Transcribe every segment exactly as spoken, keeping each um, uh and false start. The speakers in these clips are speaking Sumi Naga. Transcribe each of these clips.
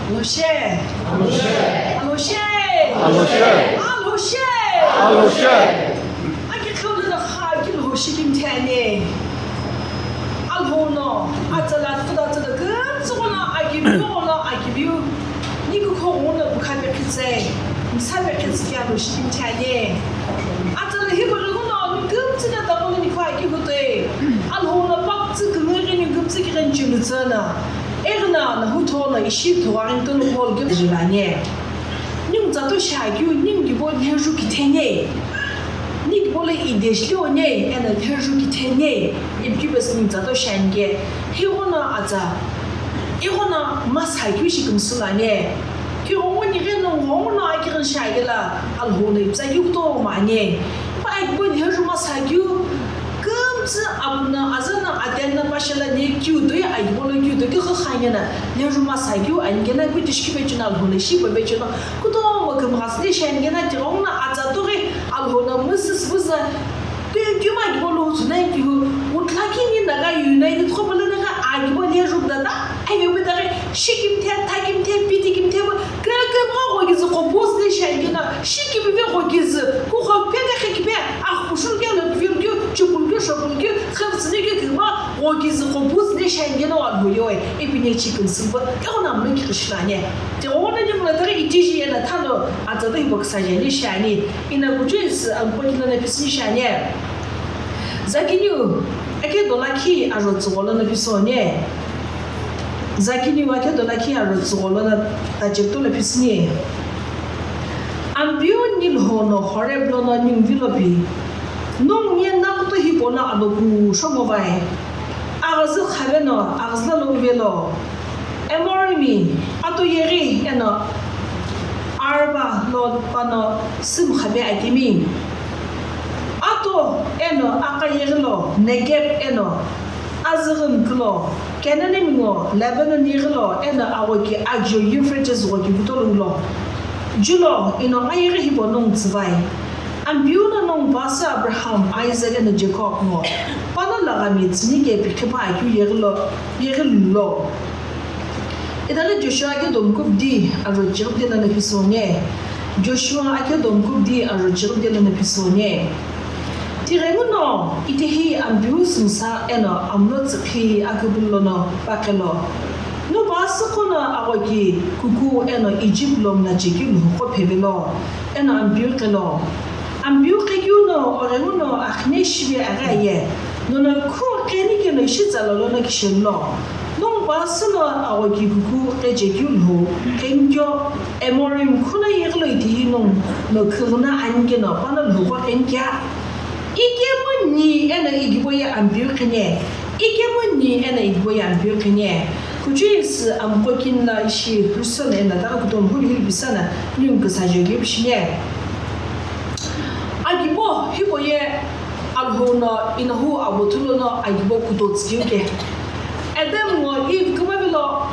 Alhoshe. Alhoshe. Alhoshe. Alhoshe. Alhoshe. Alhoshe. Aki khawlana kha aki lhoshi kimthe ani. Alhono, atsala tuda tuda kümtsü kono aki biu kono aki biu. Ni kukho kono bukha pekhitse. Msa pekhitse kia lhoshi kimthe ani. Atsala hi kono kono ni kümtsü na takono ni kho aki hutoi. Alhono paktsü kümüri ni kümtsü kiren chimitsana. Egna na hutho na ishi thogarin tono Paul ke jilani. Ning tsato shakeu, ning kibo lheju kitheni. Ning kibo le idesh leoni, ena lheju kitheni. Ipki bes ning tsato shange. Hi gona atsa. Hi gona masa keu shi kümsulani. Ki gona ni gena gona akirin shagela. Alhona ipsa keu to mani. Pa kibo lheju masa keu. Kümtsü abuna azana atenna pashala ni kiu toi agibo lo kiu toi kikha khanyana. Lheju masa kiu angena kuti shiki pechuna Alhona shi pa pechuna. Kutomo kümghasni shi angena tigongna atsa toghi Alhona müsüs buza. Kiu kiu ma agibo lo tsuna kiu. Utlaki ni Naga United khopala Naga agibo lheju dada. Ayo bitare shikimthe, takimthe, pitikimthe. Kaka ma ghogizi qopus ni shi angena. Shikimive ghogizi. Kukhokpe kakhikipe. Axushulukeu, lotuvimkeu, chupulukeu, shopulukeu, xevutsünekeu kighiba, ghokizi qopus ne shi angena wa lhoyewe, ipi ne chi küntsüba, kegho namlo kighishilani. Tighoghona ni mula taghi itiji ena thalo, atsado hibo küsaje ni shi ani, ina kuchesi ampo kina na pisini shi ani. Zakiniu, ake dolakhi aro tsügholo na pisoni. Zakiniu, ake dolakhi aro tsügholo na tajekto na pisini. Ampeu ni lhono Horeb lono ningu vilo pi. Nongu ye nakuto hipau lo aloku shongo vai. Aghazü khaveno, aghazü lo uvelo. Emorimi, ato yeghi eno Arba lo pano sümkhabe akimi. Ato eno aka yeghi lo Negeb eno Azüghümkülo, Kenanemi ngo Lebanon yeghilo, eno aghoki ajo Euphrates ghoki kutolo ulo. Julo, ino ayeghi hipau nongu tsüvai. Ampeu no nongu pasü Abraham, Isaac eno Jacob ngo, pano laghami tsüni ke pikhipa akeu yeghilo, yeghilo. Itaghi Joshua ake domkupdi aro chiripde lono pisonge. Joshua ake domkupdi aro chiripde lono pisonge. Tighenguno itehi Ampeu sümsa eno amlo tsükhi akübulu lono pakhelo. Ngu pasü qono aghoki kuku eno Egypt lo mlachekeu lhokho phevelo, eno Ampeu qhelo. Ampeu qhekeu no oghenguno akhine shive aghi aye, nono kho qheni keno ishi tsala lono kishelo. Nongu pasü no aghoki kuku qhechekeu lho qhenkeu, Emorim khuna yeghilo itehi nongu no khüghüna ani keno pano lhokho qhenkeu. Ikemu ni eno igibo ye Ampeu qhine. Ikemu ni eno igibo ye Ampeu qhine. Kuchou sü amqo kini la ishi Ruson eno taghi kutomo huli hili pisana ningu küsaje keu pishine. Agibo hipau ye Alhou no inahu avo thulono agibo kutotsü keu ke. Adam ngo Eve kümavilo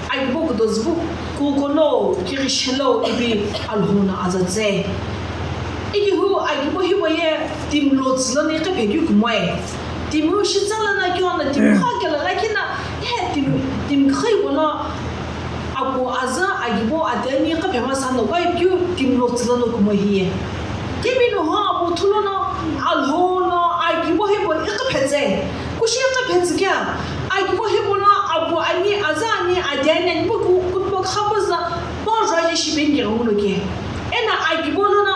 agibo kutotsü pu kukolo kighishelo ipi Alhou no azatsü. Ikihu agibo hipau ye timi lotsü lono iqaphe keu kumoe. Timiu shitsa lono keu no timi kha kelo lakhi no, he timi, timi kha hipau no Apu aza agibo ade ani iqaphe masa no pai keu timi lotsü lono kumo hiye. Timi no ho apu thulono Alhou no agibo hipau iqaphetsü. Kushi iqaphetsü kea? Agibo hipau no apu ani aza ani ade ani ani pu ku, kutupo khapüza pa jua je shipeni keghenguno ke. Eno agibo lono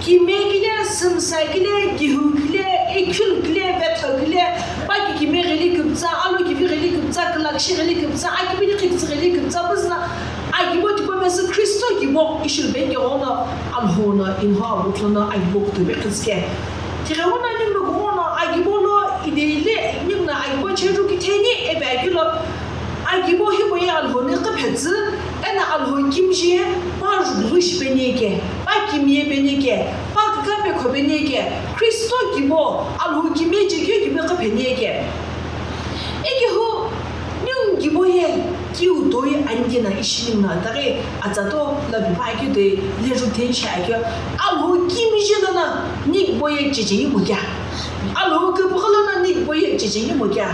Kime kile, sümsa kile, gihu kile, ikhulu kile, vetho kile, pa kikime ghili küpütsa, alo kivi ghili küpütsa, külakshi ghili küpütsa, akimini khikütsü ghili küpütsa, püzüna agibo tipau Jisü Khristo gibo ishulu peni keghono Alhou no inho avutho no agibo kutope khitsüke. Tighenguno ninguno kughono agibo lo ideile ninguno agibo cheju kitheni ipi akeu lo agibo hipau ye Alhou no iqaphetsü, eno Alhou kimije pa jughu shipeni ke. Pa kimiye peni ke, pa kükapekho peni ke, Khristo gibo, Alhou kimiye chekeu gibo iqapheni ke. Ikihu, ningu gibo ye kiu toi ani keno ishi ninguno itaghi atsa to lapi pa keu toi leju tenshi akeu, Alhou kimije lono ni gibo ye checheni mo kea? Alhou küpüghü lono ni gibo ye checheni mo kea?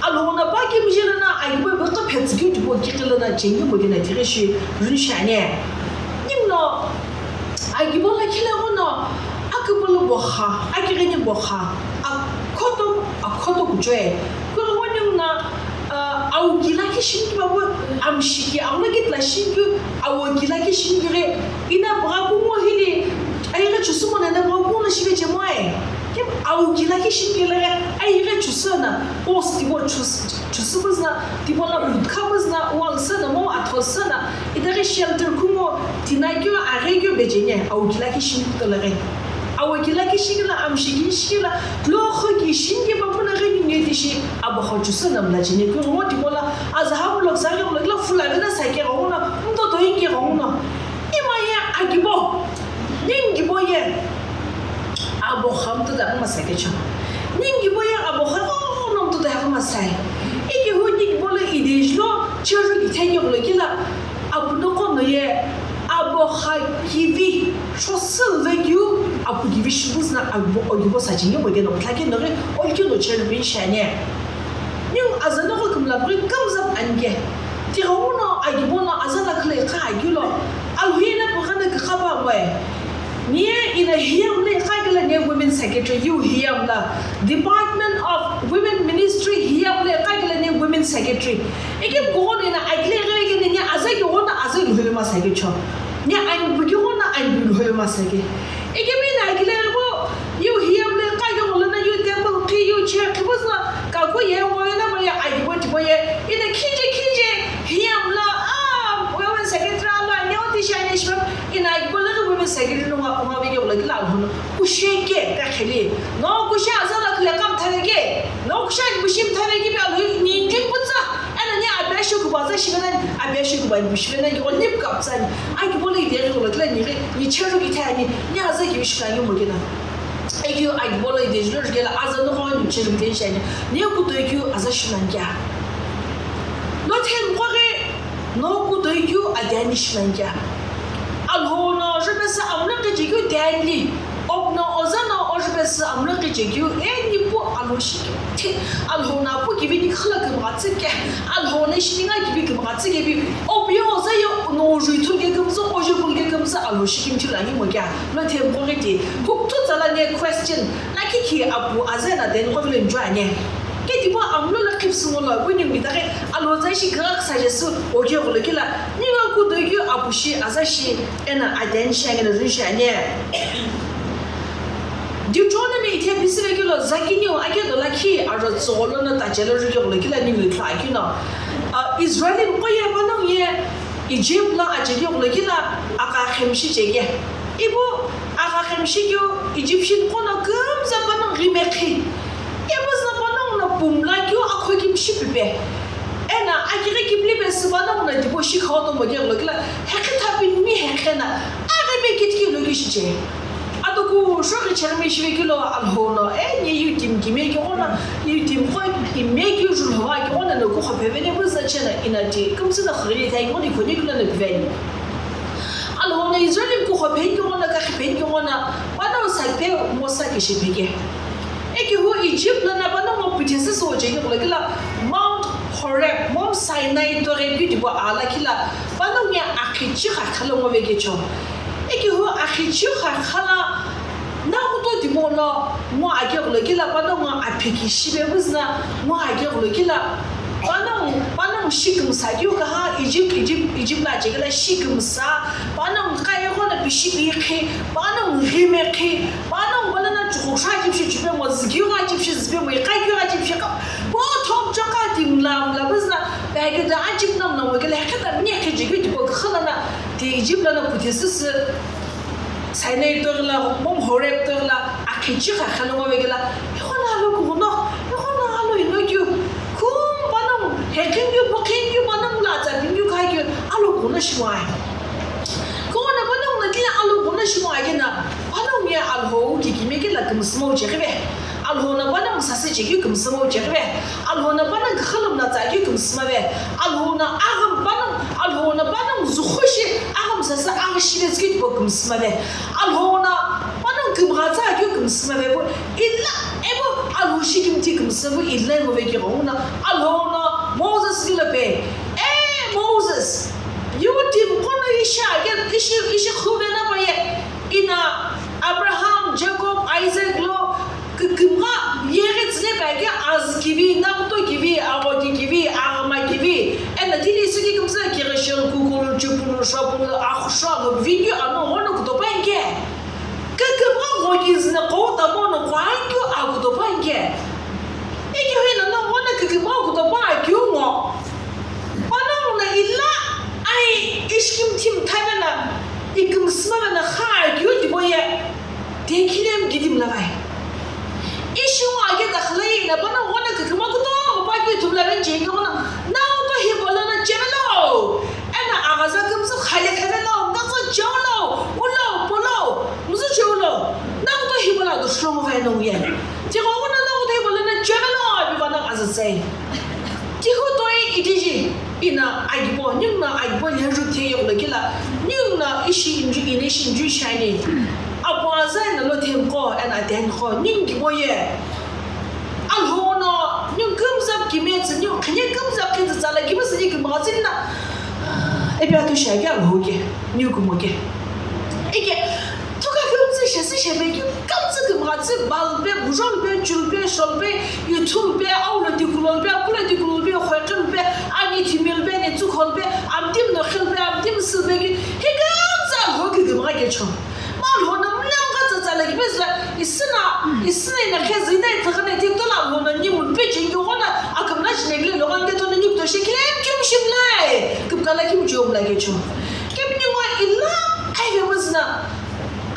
Alhou no pa kimije lono agibo iqaphe Tsükeu tipau kiqi lono cheni moke no tighi shi rüni shiani. Ninguno agibo lakhi lo ighono aküpülü bokha, akighini bokha, akhoto, akhoto kuchoi. Kughengu ninguno, ah, awo ki lakhi shini kibabu, amshiki, awo lakhi tla shini ki, awo ki lakhi shini kighi, ina bgha kungu hili, ayeghi chüsü mono ina bgha kungu lo shibe chemoe. Kemu awo ki lakhi shini kighi lo ghi, ayeghi chüsü na, post tipau chüsü. Chüsü püzü na, tipau lo butkha püzü na, wall sü na, mo atho sü na, itaghi shelter kumo, tina keu, aghi keu becheni, awo ki lakhi shini kutolo ghi. Awo ki lakhi shini kighi lo, amshiki shini kighi lo, lo kho ki shini kibabu no ghi ningu tishi, abokha chüsü na mla cheni, kughengu tipau lo, aza hamu lo, xaghi lo, lo fula vena sa keghenguno, mtoto inke ghenguno. Ima ye agibo, ningu gibo ye. Abokha mtoto aghi masa kecho. Ningu gibo ye abokha ghenguno mtoto aghi masai. Ikehu ningu gibo lo ideji lo, church ithai keghulo kila, apu noqo no ye, abokha kivi, shosülu vekeu, apu kivi shipüzü na agibo, agibo sa cheni moke no, pütha keno ghi, olu keno church beni shiani. Ningu aza noqo kümla bri kamza anike. Tighenguno agibo no aza lakhi lo iqa aghi lo. Alhou ye ina bgha no kükha pa moe. Niye ina Hiyam lo iqa kelo niye Women Secretary, U Hiyam lo. Department of Women Ministry Hiyam lo iqa kelo niye Women Secretary. Ikemu kughengu ina akile ghi keno niye aza kughengu aza Alhou ye masa kecho. Niye anibu kughengu anibu Alhou ye masa ke. Ikemu ina akile ghi bo, U Hiyam lo iqa keghulo lono U temple khi U chair khi püzü na, kaku ye ngo ye na mo ye agibo tipau ye, ina khije khije Hiyam lo, ah, Women Secretary lo, ane oti shiani shipe, ina agibo lo ghi Women Secretary no ngo, ngo vekeu lo kila Alhou no. Kushi ke, kakheli. No kushi aza lakhi lo iqa mtha veke. No kushi anibu shi mtha veke ipi Alhou ni ju pütsa. Eno ni api asho kuba aza shivena, api asho kuba ibu shivena, yegho ni kaptsani. Agibo lo ideji lo kila ni ghi, ni church ithai ani, ni aza kivi shikha ni moke no. Ikeu agibo lo ideji lo kila aza noqo ni church ithai shiani. Ni kutoikeu aza shimani kea. Lo themqo ghi, no kutoikeu adi ani shimani kea. Alhou no jupesü amlo kichekeu di ani. Opu no oza no o jupesü amlo kichekeu, e nipu Alhou shikimthi, Alhou no apu kivi ni khüla kümgha tsüke, Alhou no shininga kivi kümgha tsüke pi, opu ye oza ye no jui thulke kümtsü, o jui kulke kümtsü Alhou shikimthi lo ani moke, lo themqo ghi ti, kukuthu tsala ne question, lakhi khi apu aza eno deni qo vilo nju ani. Ke tipau amlo lo khipsü ngo lo, kuni mi taghi Alhou tsa ishi kugha küsa jesü, oke ghulo kila, ningu kutoikeu apu shi, aza shi, eno attention eno rüni shiani. Deuteronomy ithe pisü vekeu lo zakiniu ake do lakhi aro tsügholo no tache lo rüke ghulo kila ningu ithulu akeu no. Ah, Israelmiqo ye panongu ye Egypt lo achekeu ghulo kila agha khemishi cheke. Ipu agha khemishi keu Egyptianqo no kümza panongu ghi mekhi. Ipu züna panongu no pumla keu akho kimishi pipe. Eno akighi kimli pesü panongu no tipau shi khau tomo keghulo kila, hekhe thapimi hekhe no, aghi pe kitikeu lo keu shiche. Ado kushou ghi cheghi mi shive keu lo Alhou no, e, ni Yitimi kime keu ghono, Yitimiqo kime keu julhou va keu ghono no kukho pheveni püzü cheno ina ti, kümtsü no khughi ithai keu ghono ikhoni keu lono piveni. Alhou no Israelmiqo kukho pheni keu ghono, kakhi pheni keu ghono, panongu sa pe Mosa kishi pheke. Ikehu Egypt lono panongu puthe süsü oche keu ghulo kila Mount Horeb, Mount Sinai toghi keu tipau aa lakhi lo, panongu ye akhichi khakha lo ngo vekecho. Ikehu akhichi khakha lo, nakuto tipau lo ngo akeu ghulo kila panongu aphi kishi pe püzü na ngo akeu ghulo kila, panongu, panongu shi kümsa keu kaha Egypt, Egypt, Egypt lo achekeu lo shi kümsa, panongu kayegho no pishi pikhi, panongu ghi mekhi, panongu pala no chukuksha Egypt shi chupe mo zikeu gha Egypt shi zipe mo iqa keu gha Egypt shi ka, po thom choka ti mla mla püzü na, pekeu do Egypt no mla mo kila hekhe thapini hekhe chekeu tipau kugha lono, ti Egypt lono puthe süsü, Sinai toghi lo, Mount Horeb toghi lo, akhichi khakha lo ngo vekeu lo, ighono alo kughuno, ighono alo ino keu, kumi panongu, hekhiu keu, pukhiu keu, panongu lo atsa pini keu kha keu, alo kughuno shi ngoae. Kughuno panongu lo kile alo kughuno shi ngoae keno, panongu ye Alhou kikimiye keu lo kümsümo cheghive. Alhou no panongu sasü chekeu kümsümo cheghive. Alhou no panongu kughalum no tsa keu kümsümave. Alhou no agham panongu, Alhou no panongu zukhu shi agham sasü aghi shile tsükeu tipau kümsümave. Alhou no panongu kümgha tsa keu kümsümave pu. Ila, ipu Alhou shikimthi kümsü pu ila ngo vekeu ghenguno. Alhou no Moses keu lo pe. Yu timi qo no ishi ake, ishi, ishi khuvena paye, ina Abraham, Jacob, Isaac lo kükümgha yeghi tsüne pai ke azü kivi, nakuto kivi, aghodi kivi, aghama kivi, ena tili isüki kümsü kighishil, kukulu, chupulu, shapulu, axusha, lo video ano ghono kutopa inke. Kükümgha ghokizü na qo tamono kuankeu akutopa inke. Ikeu hino no ghono kükümgha kutopa akeu ngo. Panongu na ila ai ishi kimthi mthave na ikümsüma ve na kha akeu tipau ye. Tekhile mkidi mlavai. Ishi ngo ake takhalai na panongu ghono kükümgha kutopa akeu ithumla ve nje ngo na. Nakuto hipau lono chevelo. Ena aghaza kümsü khale khevelo, mtasa chevelo, ulo, polo, mzü chevelo. Nakuto hipau lo ado shlomo vai no uye. Tighono nakuto hipau lono chevelo, abi vana aghaza tsai. Tihu toi itiji ina agibo, ningu na agibo leju the yoklo kila, ningu na ishi inju, ina ishi inju shani. Apo aza ena lo themqo, ena atenqo, ningu gibo ye. Alhou no, ningu kümzap kimetsü, ningu khine kümzap kitsü tsala kimetsü, ningu kimaghatsü na. Epi atu shake Alhou ke, ningu kumo ke. Ike, Tuka kümtsü shesü shepekeu, kümtsü kümghatsü, balpe, bujolpe, chulpe, sholpe, yuthulpe, aulo tikulolpe, apulo tikulolpe, khwekülpe, ani thimilpe, netsükholpe, amtim nokhilpe, amtim sülpekeu, hi kümtsü Alhou kükümgha kecho. Ma Alhou no mlem gha tsatsa la kipezü la, isüna, isüna ina khezü ina ithüghüna ithitola Alhou no ni mutpe chengeu ghona, akümla chinekile loghan kethono ni kuto shekile, kümshimlai, kümkala kümchiomla kecho. Kemi ningu ila, ai kemüzüna,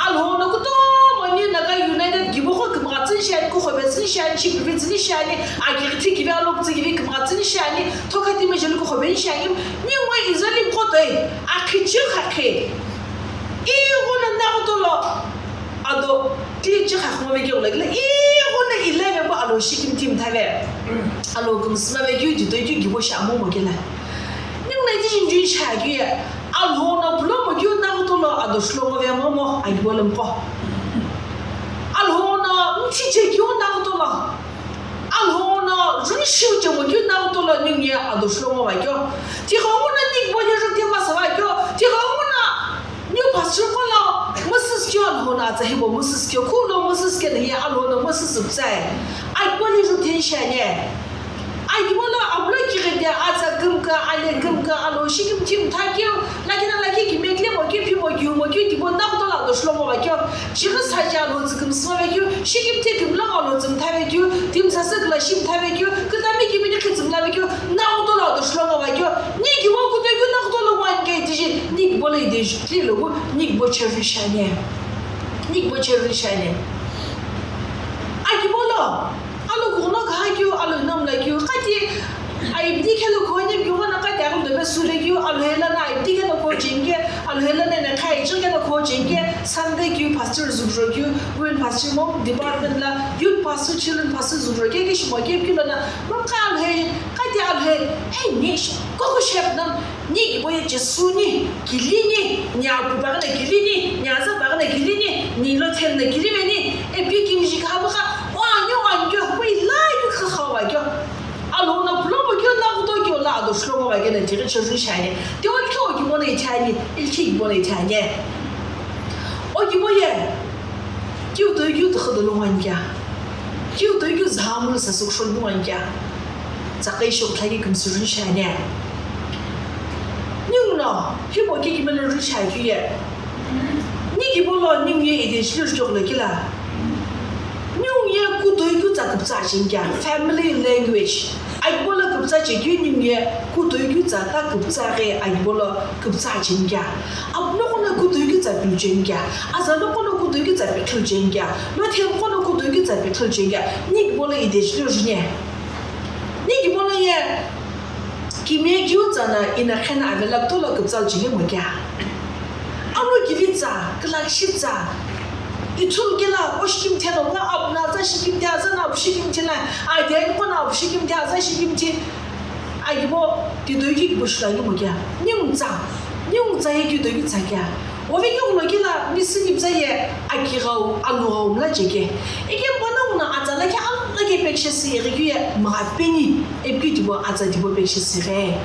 Alhou no kutomo ni Naga United gibo qo kümghatsüni shiani, kukhobetsüni shiani, shikivitsüni shiani, akighithi kivi, alokütsü kivi kümghatsüni shiani, thokha timi jeli kukhobeni shiani, ningu Israel mqo toi, akhichi khakhe. Ighono naghutolo, ado, ti chi khakhomo vekeu lakila, ighono ilai vepu alo shikimthi mthave. Alo kümsüma vekeu, titoi keu gibo shi amomo kela. Ningu na iti jinjui shi akeu ye. Alhou no pulomo keu naghutolo ado shlomo ve momo agibo lomqo. Alhou no mthi che keu naghutolo. Alhou no juni shiu chemo keu naghutolo ningu ye ado shlomo va keu. Tighono ningu gibo ye juni themasa va keu. Tighono ningu pastor qo lo Moses keu Alhou no atsa hibo Moses keu. Khulo Moses keu na ye Alhou no Moses upsai. Agibo ye juni thenshi ane. Agibo lo abulo kighide atsa kümka, ale kümka, alo shikimthi mtha keu, lakina lakhi kimekile mo keu, phimo keu, mo keu, tibo naghutolo ado shlomo va keu, chighi saje alo tsü kümsüma ve keu, shikimthi kümlogha alo tsü mtha ve keu, timi sasü kula shi mtha ve keu, kütami kimini khitsü mla ve keu, naghutolo ado shlomo va keu, ni gibo kutoi keu naghutolo wani ke tiji, ni gibo lo ide ju, tilo gu, ni gibo cherü shani. Ni gibo cherü shani. Agibo lo, Alo kughno kha keu, alo nom la keu, kati aibdi khelo khoni keu, ghona kati aghulo dope sule keu, alo hela na aibdi khelo kho chengke, alo hela na na khai chengke na kho chengke, Sunday keu pastor zugro keu, women pastor mom department la, youth pastor, children pastor zugro ke, ke shimo ke keu lo na, mom kha alo he, kati alo he, hey, nish, koko shep nam, Ni gibo ye Jesu ni, kili ni, ni apu baghi na kili ni, ni aza baghi na kili ni, ni lo then na kili ve ni, epi kimiji kha bukha, wani wani keu, hui lai keu kha kha wa keu. Alhou no pulomo keu naghuto keu la ado shlomo va keu na tighi church ni shani. Te o likhe o gibo na ithani, ilikhe gibo na ithani. O gibo ye, Kiu toi kiu tüxü dolo wani kea? Kiu toi kiu zhamlu sasü kusholu wani kea? Tsaqi shokuthlaki kümsürü shani. Ningu no, hipau kikimelo rü shakeu ye. Ni gibo lo ningu ye ide shilu rükeu lo kila. Ningu ye kutoi kiu tsa küpütsa cheni kea, family language. Agibo lo küpütsa chekeu ningu ye kutoi kiu tsa ta küpütsa ghi agibo lo küpütsa cheni kea. Apu noqo no kutoi kiu tsa piu cheni kea. Aza noqo no kutoi kiu tsa pikhilu cheni kea. Lo themqo no kutoi kiu tsa pikhilu cheni kea. Ni gibo lo ide shilu rüni. Ni gibo lo ye kimiye kiu tsa na ina khena avela kutola küpütsa cheni mo kea. Alo kivi tsa, külakshi tsa. Ithulu kela, o shikimthi no, wa apu na aza shikimthi, aza na apu shikimthi na, aide ani qo na apu shikimthi, aza shikimthi. Agibo, ti toi kiu kibo shulani mo kea. Ningu tsa, ningu tsa ye kiu toi kiu tsa kea. Ove kiu kulo kela, ni sini psa ye, aki ghau, alu ghau mla cheke. Eke mbono muna atsa lakhe, alu lakhe pekishe si ye kiu ye, mapeni, epi kiu tibo, atsa tibo pekishe si ghe.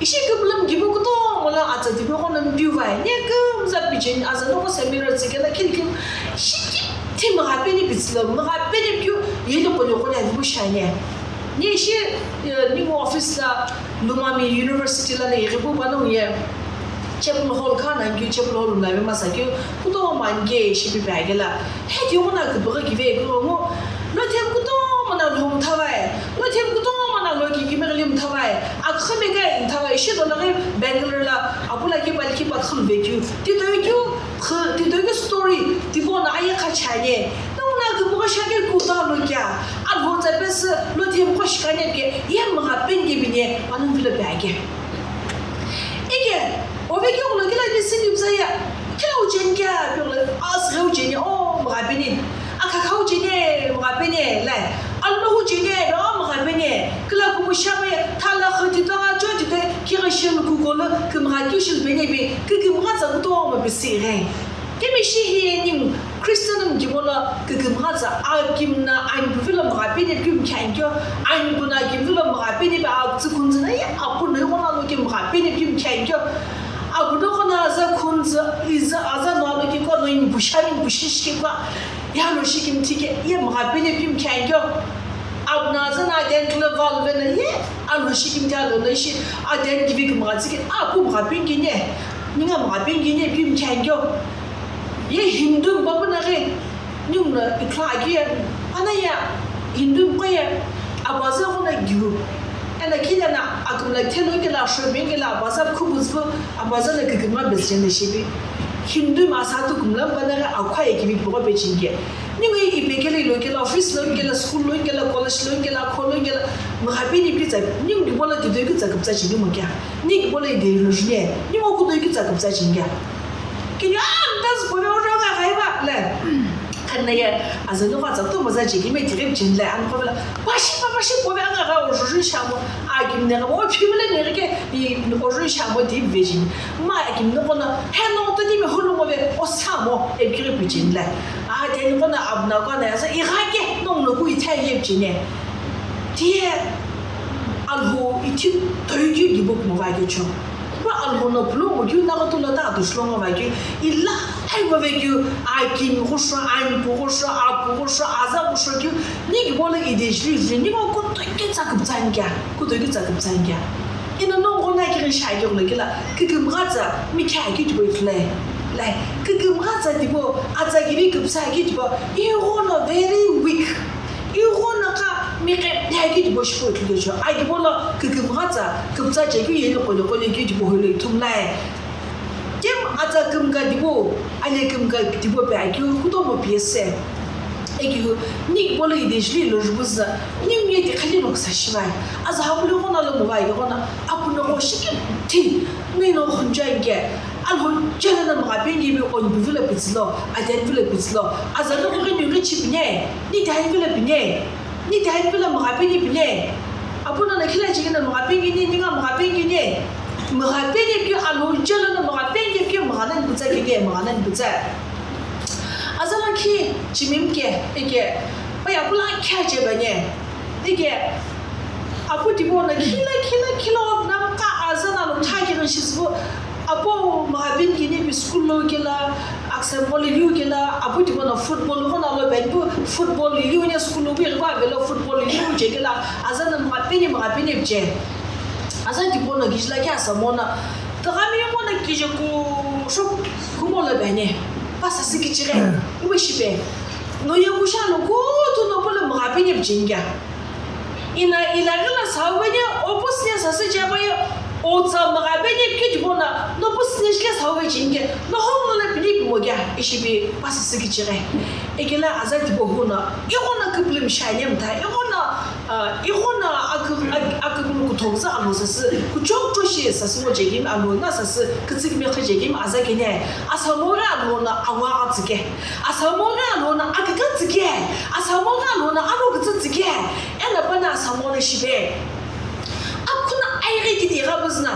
Ishi kümlüm kipu kutomo lo atsa tipegho no mpiu vai, ne kümza picheni aza noqo Samira tsükela khilkhim shiki thi mgha peni pitsü lo, mgha peni piu yeli qoni qoni avipu shiani. Ne ishi, eh, ningu office la Numami University la ne ighipu panongu ye chapel hall kha nani keu, chapel hall mlave masa keu kutomo ani ke ishi pipe akela. He keu qo na küpüghü kive keu ngo, lo themu kutomo na lhou mthavai, lo themu kutomo na lo kikimighili mthavai, akhüme kai mthavai, ishi dolaghi Bangalore la apu lakhi palkhi pakhü luve keu, titoi keu, khü, titoi keu story, tipau no aye kha chani, nongu na küpüghü shake kuta lo kea, alhou tsa pesü, lo themu qo shikani ke, ye mgha peni ke bine, panongu vilo pe ake. Ike, ove keu lo kila ni sini mzaya, kila ujeni kea, keu lo, asghe ujeni, o, mgha peni. Akhakha ujeni, mgha peni, lai. Allo ujeni, o, mgha peni. Kila kumusha me, thala khati to, acho ti te, kira shil ku ko lo, kümgha keu shil peni bi, kükümgha tsa kutomo pisi ghe. Kemi shi hi ni Christian kibo lo kükümgha tsa, akimna anpu vilo mgha peni keu mkhankyo, anpu na akimvilo mgha peni pe atsü khunzü na ye apu no ighono lo ke mgha peni keu mkhankyo. Apu no khona aza khunzü, iza aza no lo ke ko no inpu shami inpu shishike kwa. Ya lo shikim tike, ye mgha peni keu mkhankyo. Apu na aza na den kle val ve na ye, alo shikim ta lo na ishi, aden kivi kümgha tsike, apu mgha peni kine, ninga mgha peni kine keu mkhankyo. Ye Hindu babu na ghe, Ningu no ithulu akeu ye, ana ya Hindu mqo ye, abaza ghono giu. Ena kile na akümla thelo kela, shobeng kela, abaza khubuzbu, abaza na kükümgha bezchen de shibi. Hindu masa tu kümla bana ghi akhu ye kibi pogho pechinge. Ningu ipe kele lo kela, office lo kela, school lo kela, college lo kela, kho lo kela, mgha peni pi tsa, ningu kibo lo titoi keu tsa küpütsa chini mo kea. Ningu kibo lo ide lo jine, ningu kutoi keu tsa küpütsa chini kea. Kini, ah, mtazü pone ojo gha ghaiba, le. Khana ye, aza noqo atsa kutomo za chekime tighi picheni le, ani qo vela, pashi pa, pashi pove anga gha ojo juni shamo, akimne gha, o phimile ne ghi ke, i ojo juni shamo di vejini. Ma akimne ghono, he no to di me hulu mo ve, o samo, e kiri picheni le. A, teni ghono abna ghono ya sa, i gha ke, nongu no ku i thai ye picheni. Tiye, Alhou ithi toikeu kibo kumo va keu cho. Ipa Alhou no pulo ngo keu nagho tu lo ta atu shlongo va keu. Ila ai ngo ve keu, aki ghusho, anpu ghusho, apu ghusho, aza ghusho keu. Ni kibo lo ide jili jili, ni ngo kutoikeu tsa küpütsa ani kea, kutoikeu tsa küpütsa ani kea. Ina nongu na kiri shai keu lo kila, kükümgha tsa, mi kea keu kibo ithulu. Lai, kükümgha tsa kibo, atsa kivi küpütsa keu kibo, ighono very weak. Ighono kha miqe pheki kibo shipu ithulu keu cho. Akibo lo kükümgha tsa, küpütsa chekeu yeli qole qole keu kibo holo ithumlae. Kemu atsa kümgha kibo, ale kümgha kibo pe akeu kutomo piyese. Ekihu, ni kibo lo ide jili lo jubuza, ni mi edi khali lo ksa shivai. Aza hapuli ghono lo muvai ghono, apu no gho shiki thi, ni no khunjai ke. Alhou jela na mgha peni kibi onpu vilo pitsü lo, aden vilo pitsü lo. Aza no gho ni ghi chipine, ni dai vilo pine. Ni dai pilo mgha peni pine. Apu no na khila chekina mgha peni kini, ninga mgha peni kini. Mgha peni keu Alhou jelo no mgha peni keu mgha nani pütsa kini, mgha nani pütsa. Aza lakhi chimim ke, eke, oya pula kya che bane. Eke, apu tipo na khila, khila, khila, na ka aza na lo tha kini shisbo. Apo mgha peni kini ipi school lo kela, aksemqo lo liu kela, apo tipau no football ghono alo peni pu, football liu ni school lo bi ghipau avelo football liu je kela, aza no mgha peni, mgha peni ipi je. Aza tipau no kije lakhi asamo no, tüghami ghono kije kusho kumo lo peni, pa sasü kichighi, iwe shipe. No ye kusha lo kuthu no polo mgha peni ipi je ngia. Ina ilaghi lo sawuveni, opu sine sasü chepeye, otsa mgha peni keu tipau no, nopu sine shile sawuve cheni ke, nohou no le pini pimo kea, ishi pi pa sasü kichighi. Ekela aza tipau huno, ighono küpülümi shiani mtha, ighono, ah, ighono akü-, ak-, aküpülü kuthou za alo sasü, kuchou kuchou shi sasü ngo chekimi alo na sasü, kütsükimi kha chekimi aza kene, asamo ghi alo no awa gha tsüke. Asamo ghi alo no aküka tsüke, asamo ghi alo no alo kütsü tsüke, eno pano asamo no shipe. Akhu no aighi kiti gha buzü no,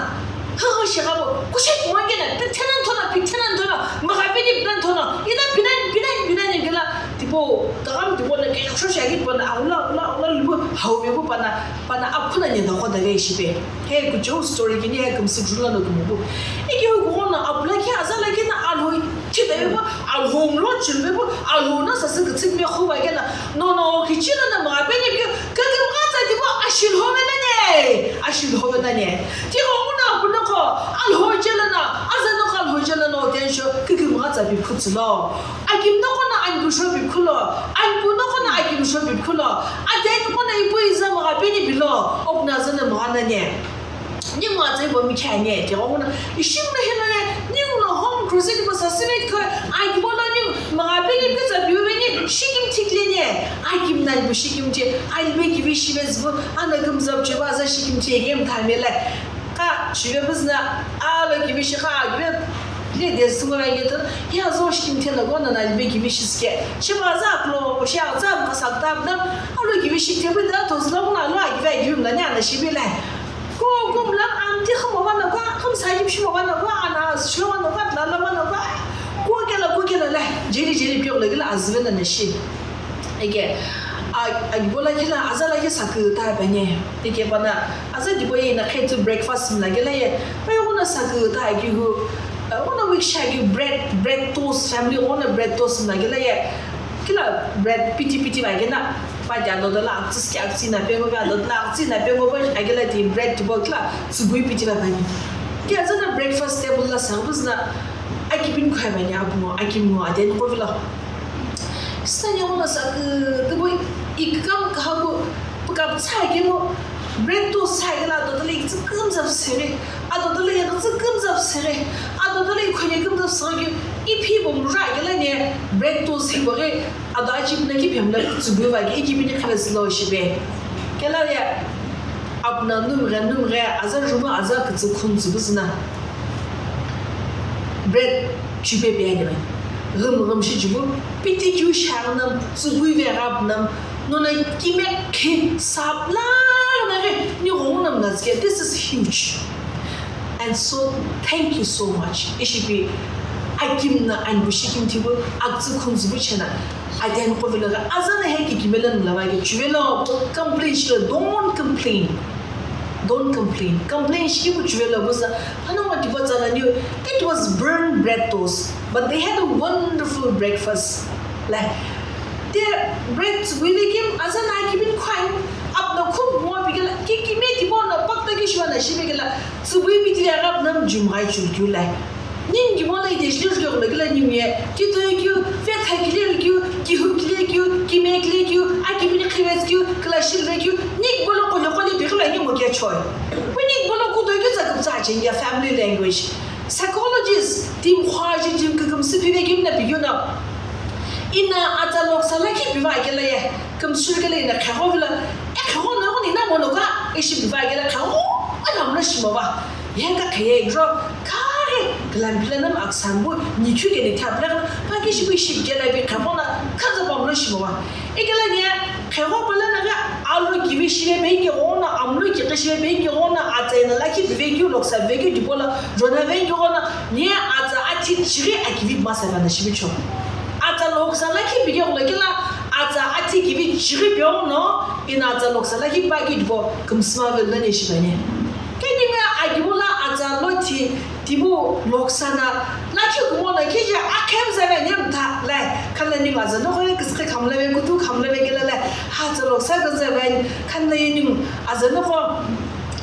hüghü shi gha bu, kushi kumo nge no, pithena nthono, pithena nthono, mgha peni pina nthono, ina pina, pina, pina nge la, tipau, tüghami tipau no, ke kusho shi aghi tipau no, aghula, aghula, aghula, lipu, Hau vepu pana, pana aphuna nyedaqo dave shipe. He kuchou story kini he kümsü jula no kumupu. Iki hu kuhono apula ki aza lakhi na alhoi thita vepu, alhou mlo chul vepu, alhou na sasü kütsük me khuba kena. No, no, kichila na ma peni pio, kakimgha tsa tipo ashilhove nani. Ashilhove nani. Tiko una apunoko, alhoi jela na, aza noko alhoi jela no tensho, kakimgha tsa pi khutsilo. Akim noqo na ankusho pipikhulo, anku noqo na akimsho pipikhulo, ade noqo na ipu iza mgha peni pilo, okuna zene mgha nani. Ningu atsai bo mikhe ani, tighenguno, ishi mna hino ye, ningu no home crusade bo sasine kho, ai bo lo ningu mgha peni pizza biu beni, shikim thikle ni, akim na ipu shikim thi, ai be kivi shive zbu, ana gumzap chiva za shikim thi, game time le. Ka, chive bizna, alo kivi shi ka, kivi, le de sunga nge to, ya zo shi kim thela gona na libe kivi shi ske. Shi ba za klo, shi a za ma sa ta na, alo kivi shi te bi da to zla na lo a kivi kivi na nya na shi bi le. Ko, ko mla am ti khama ba na ko, kham sa yim shi ba na ko, ana shi ba na ko, la la ba na ko. Ko ke la, ko ke la le, jeli jeli pyo le la azve na na shi. Eke, a, a, bola kila, aza la ke sakü ta bane. Eke bana, aza dibo ye na khe tu breakfast mla kila ye. Pa yo na sakü ta ki hu. Ona week sha ki bread, bread toast, family ona bread toast mla kila ye. Kila bread piti piti ba kina. Pa ja do do la, tsis ki aksi na pengo ba do la, aksi na pengo ba, a kila ti bread dibo kila, tsubui piti ba bane. Ke aza na breakfast table la sa bus na, aki bin khoi bane, abu mo, aki mo, aden ko vila. Sani yango na sakü, tübo ikükam kahaku pükapütsa kemu, bread toast sa kela adodala ikütsü kümzapüsüre, adodala ikütsü kümzapüsüre, adodala ikhone kümzapüsüre ki, iphi bo mura kela ne bread toast hibore, ado achi bina ki phemla tsubui va ki, iki bini khale slow shibe. Kela ya, apna numre, numre, aza rumu, aza kütsü khun tsubuzuna. Bread chipe pe ani bai. Ghim ghim shi chibu, piti kyu shang nam, tsubui ve rap nam, nona kime khi sap la na re, ni ghong nam na zke. This is huge. And so, thank you so much. Ishipi, akim na anbu shikim tibu, akzu khun zubu chena. Aden ko vela, aza na he ki kimela nula ba ke, chuvela, complain shilo, don't complain. Don't complain. Complain shikibu chuvela buza. Hana ma tiba tsala niu. It was burned bread toast, but they had a wonderful breakfast. Like, the bread tsubui kim aza na kibin khwan, apna khub mo bigela, ki kimi tibo na pakta ki shwa na shi bigela, tsubui bi tiya rap nam jum gai chul kyu lai. Ning ki mola ide shlir kyo kula kila ning ye, ki toy kyu, fe thai kile kyu, ki hu kile kyu, ki me kile kyu, a ki bini khives kyu, kila shil ve kyu, ning bolo kole kole bi kila ning mo kya choi. Bu ning bolo ku toy kyu sa kyu sa chen ya family language. Psychologist, tim khwa ji tim küküm si phi ve kyu na bi kyu na. Ina ata lok sa la ki bi va kila ye, küm sur kila ina khaho vila, e khaho na ko ni na mo no ka, e shi bi va kila khaho, ana mo shi mo va. Ye ka kheye igro, kare, glambilanam aksanbu, nikyu gene thapla, paki shibu shibgela bi khamona, kaza pamlo shimowa. Ikela nia, khewo pala naga, alo kivi shive bengi ona, amlo kiqi shive bengi ona, atsa ina laki bivekyu, loksa bivekyu, dipola, jona vengi ona, nia atsa ati chiri akivi masa gana shibicho. Atsa loksa laki bigi ona kila, atsa ati kivi chiri biono, ina atsa loksa laki paki dipo, kumsma velna ne shibane. Keni me agibula atsa lo thi, tibu loksana, lakhi kumo lakhi je akhem zave nyem tha, le, khala ni ma zano khole kiskhe khamla ve, kutu khamla ve gela le, ha tsa loksa ko zave, khan le ni azano ko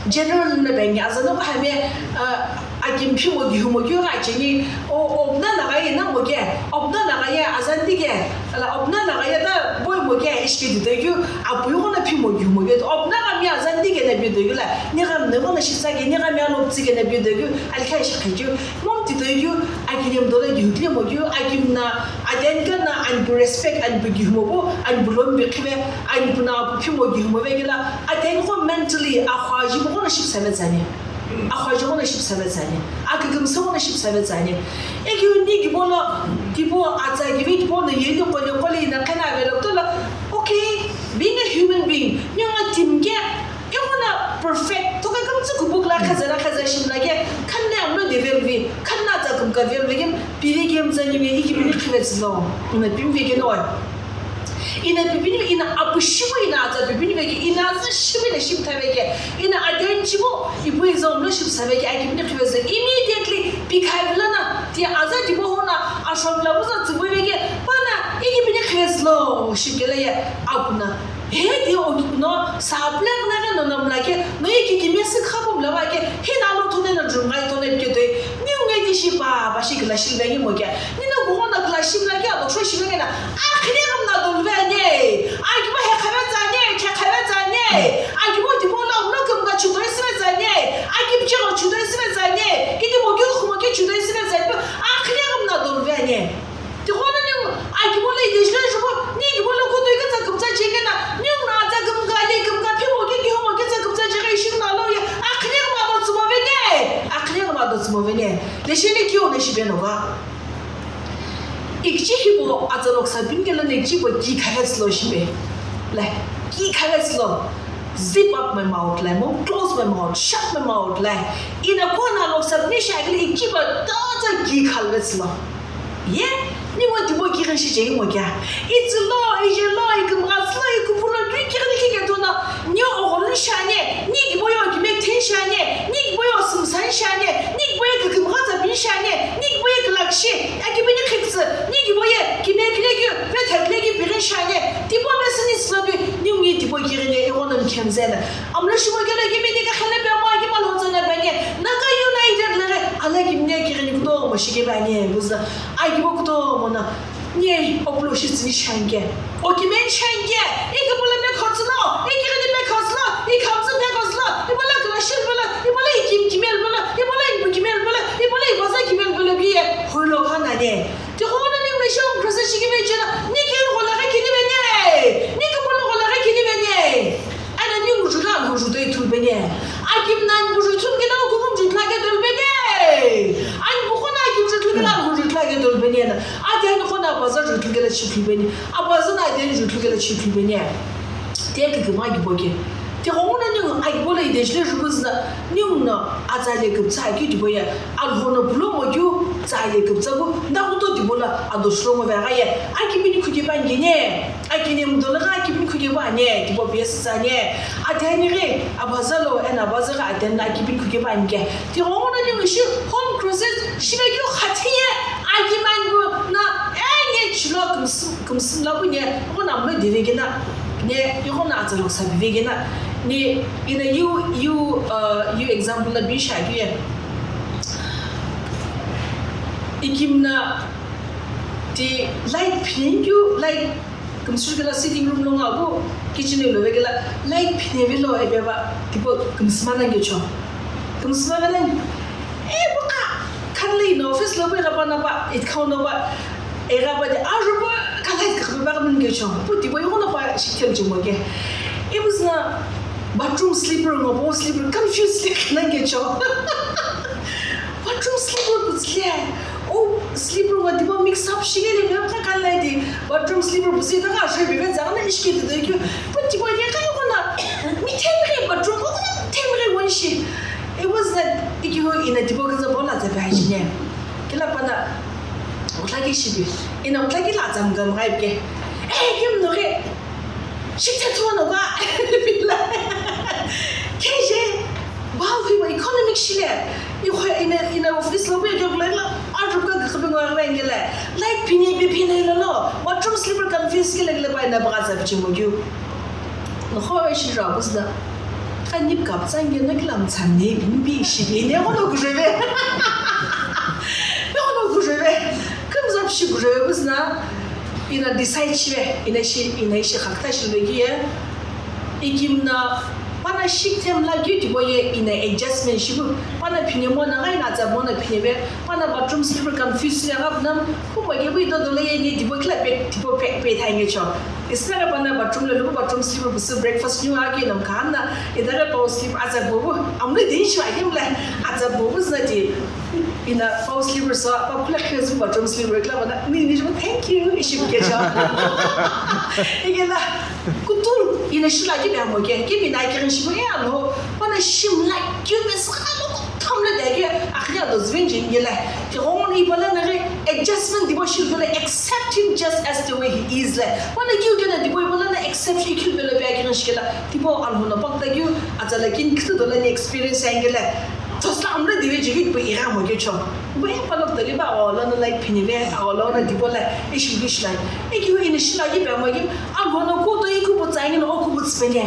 general na be ni azano ko hame, uh, akim phimo gihumo kyo ga cheni, o, obna na ga ye na mo ke, obna na ga ye azan di ke, ala obna na ga ye ta boy mo ke, ishki di de gyu, apu yo na phimo gihumo ke, obna ga mi azan di ke na bi de gyu la, ni ga ne mo na shi sa ke, ni ga mi alo tsi ke na bi de gyu, al khai shi khai gyu, mom ti de gyu, akim do la gyu kle mo gyu, akim na, aden ka na, an bu respect, an bu gihumo bu, an bu lom bi khibe, an bu na bu phimo gihumo ve gela, aden ko mentally, a khwa ji bu ko na shi sa me zani. Akhwa jogona ship save tsani. Akigim sogona ship save tsani. Eki uni gibolo, gibo atsa gibi gibo no yeni kole kole ina kana velo tola. Okay, being a human being, nyonga team ke, yongona perfect. Toka kam tsu kubuk la kaza la kaza shim la ke, kanne amno de velvi, kanna atsa kum ka velvi gem, pili gem tsani me iki bini khivetslo. Una pim vege no. Ina pipini, ina apu shimu, ina atsa pipini veke, ina atsa shimu, ina shimtha veke, ina aden chimu, ipu izo mlo shimsa veke, akipini khivezo immediately pikha vilana, ti atsa tipo hona, ashram la buza tsibu veke, pana, ikipini khivezo lo, shikela ye, apuna. He ti o no, saple na no namla ke, no iki kimesi khapu mla vake, hina lo thone na jumai thone ke te, ni unge ti shi pa, pa shikela shilve ni mo ke. Nina kughona kla shimla ke abo shimla ke na, akhine kamna dolve ane. Akibo he khavetsa ane, khe khavetsa ane. Akibo tipo lo mlo kumka chudo isivetsa ane. Akib chiro chudo isivetsa ane. Idi mo ke khumo ke chudo isivetsa ane. Akhine kamna dolve ane. Tighona ni akibo le ideshile jubo, ni kibo lo kudo ikitsa kumtsa chekena, ni na atsa kumka le kumka phimo ke kihomo ke tsa kumtsa cheke ishi na lo ye, akhine kamna dotsumove ne. Akhine kamna dotsumove ne. Lesheni kiu ne shibeno va. Ikchi hibo atsa loksa pin kela ne ikchi bo ki khavetsi lo shibe. Le, ki khavetsi lo. Zip up my mouth, le. Mo close my mouth, shut my mouth, le. Ina kona loksa pin shagili ikchi bo tata ki khavetsi lo. Ye, ni mo tipo ki khashi chei mo kya. Itsi lo, ije lo, ikimghatsi lo, ikupu lo, ki kiri ki ke tona. Ni ogholu shane, ni kibo yo kime ten shane, ni kibo yo sumsan shane, ni kibo ye kikimgha tsabin shane, ni kibo ye kilakshi, akibini khikitsi, ni kibo ye kime kile ki, ve thakle ki birin shane, tipo mesini slobi, ni ngi tipo kirine, egono mkhemzena. Amlo shimo kele kimi ni kakhele pe mo aki malo tsana pe ni, naka united lere, ala kimne kirini kutomo shike pe ani, buza, akibo kutomo na. Nye, oplo shi tsini shange. Okimen shange. Ike bole me kotslo. Ike ni me kotslo. Ike hamse me kotslo. Ibole kala shil bole. Ibole ikim kimel bole. Ibole ibu kimel bole. Ibole ibaza kimel bole biye. Holo kana ne. Ti hona ni me shom krasa shiki me chela. Ni ke hola ke kini me ne. Ni ke bole hola ke kini me ne. Ana ni ngujula ngujudai tulbene. Akim nan ngujutun kela ko ngujutla ke tulbene. An bukona akim jutla kela ngujutla ke tulbene. Aden kona baza jutla kela chitulbene. Abazana aden jutla kela chitulbene. Te ke ma gibo ke. Te hona ni agibo le ideshile jubuzna. Ni unna atsa le kiptsa ki gibo ya. Alhono bulo mo ju tsa le kiptsa bu. Nda kuto gibo la adoshlo mo vega ye. Akibini kuke bangene. Akine mudolo gha akibini khuke bane, tipo biyesi tsane. Atani ghi, abaza lo, ena abaza ghi atani akibini khuke bane ke. Ti ghona ni wishi home crusade, shibe kyo khatiye, akiman bu na, enye chilo kumsum, kumsum la bu nye, ghona mwe dive gena, ne, ghona atsa lo sa dive gena. Ne, ina you, you, uh, you example la bisha kiye. Ikimna, ti light pink you, light Kumsur kela sitting room lo nga bu kitchen lo vekela light phine velo ebe ba tipo kumsma nang gecho. Kumsma nang e bu ka khan le ino office lo bu ga pa na ba it count lo ba e ga ba de a ru ba ka light ka ba ba nang gecho. Bu tipo yo na ba shi kel jumo ge. E bu zna bathroom slipper ngo bo slipper confused le nang gecho. Bathroom slipper bu zle. O slipper wa diba mix up shigele be ka kalai di. Bathroom slipper bu si ta ka shai be za na ishke de de kyo. Bu diba ye ka ko na. Mi tem re bathroom ko na tem re won shi. It was that iki ho ina diba ka za bola za ba shi ne. Kila pana. Utla ki shi bi. Ina utla ki la zam gam gai ke. Eh, kim no re. Shithe thuwa no ka. Keje, wow, hi wa economic shile. Ikhwe ina, ina office lo be jog la la, a jog ka khaping wa ngela. Light pine be pine lo lo. Bathroom slipper confuse ke le ba ina ba za bichi mo ju. No ho shi ra bus da. Ka nip kap sang ge na kilam chan ne bin bi shi ne ne ho no gujebe. Ne ho no gujebe. Kam zap shi gujebe bus na. Ina decide shive, ina shi, ina ishi khakta shilve kiye. Ikimna, pana shiktem la kyu tipo ye ina adjustment shibu. Pana phine mo na, ina za mo na phine be. Pana bathroom slipper confuse ya gap nam. Kuma ke bu ito dole ye ni tipo kila pe, tipo pe, pe thai nge cho. Isna pana bathroom le lubu bathroom slipper busu breakfast nyu ake nam kana. Ida le pau slipper aza bobu. Amne din shi wa yim le. Aza bobu zna ti. Ina pau slipper so, pa kula kire zu bathroom slipper kla bana, ni, ni ju thank you, ishi ke cha. Ike la, kutul, ina shila ki bamo ke, ki mina ki rin shibu ya lo, bana shim la, ki be sa lo, tam la de ke, akhya Ado züveni jeni kela, tighenguno ipa lono ghi adjustment tipau shi kela, accept him just as the way he is le. Pano keu kena tipau ipa lono accept shi ikhilu pelo pe akighi shi kela, tipau Alhou no pakta keu, atsa lakini kisa dola ni experience ani kela. Tosla amra dive jigit pu ira mo keu cho. Pu ipa lo tali ba o lono like phini ve, o lono tipau la ishi gishi lai. Iki hu ini shila ki pe mo ki, Alhou no kuto iku pu tsa ani no oku pu tsipeni.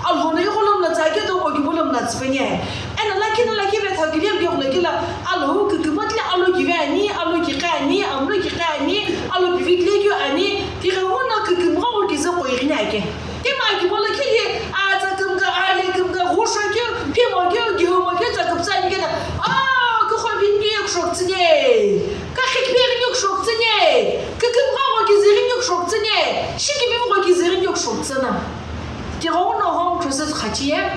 Alhou no ikolo mla tsa ki to oku pu lo mla tsipeni. Eno lakhi no lakhi vetha kile kile kule kila, Alhou kikimot le alo kive ani, alo kiqe ani, amlo kiqe ani, alo kivikle keu ani, tighenguno kikimgha okize qoighini ake. Tima kibo lo khili, a tsakimgha, a lekimgha, ghusho keu, phimo keu, gihumo keu, tsakiptsa ani kena, a, kikho phingi yokushokutsüne, kakhi kipeghi yokushokutsüne, kikimgha okize ghi yokushokutsüne, shikimgha okize ghi yokushokutsüna. Tighenguno home crusade khachiye,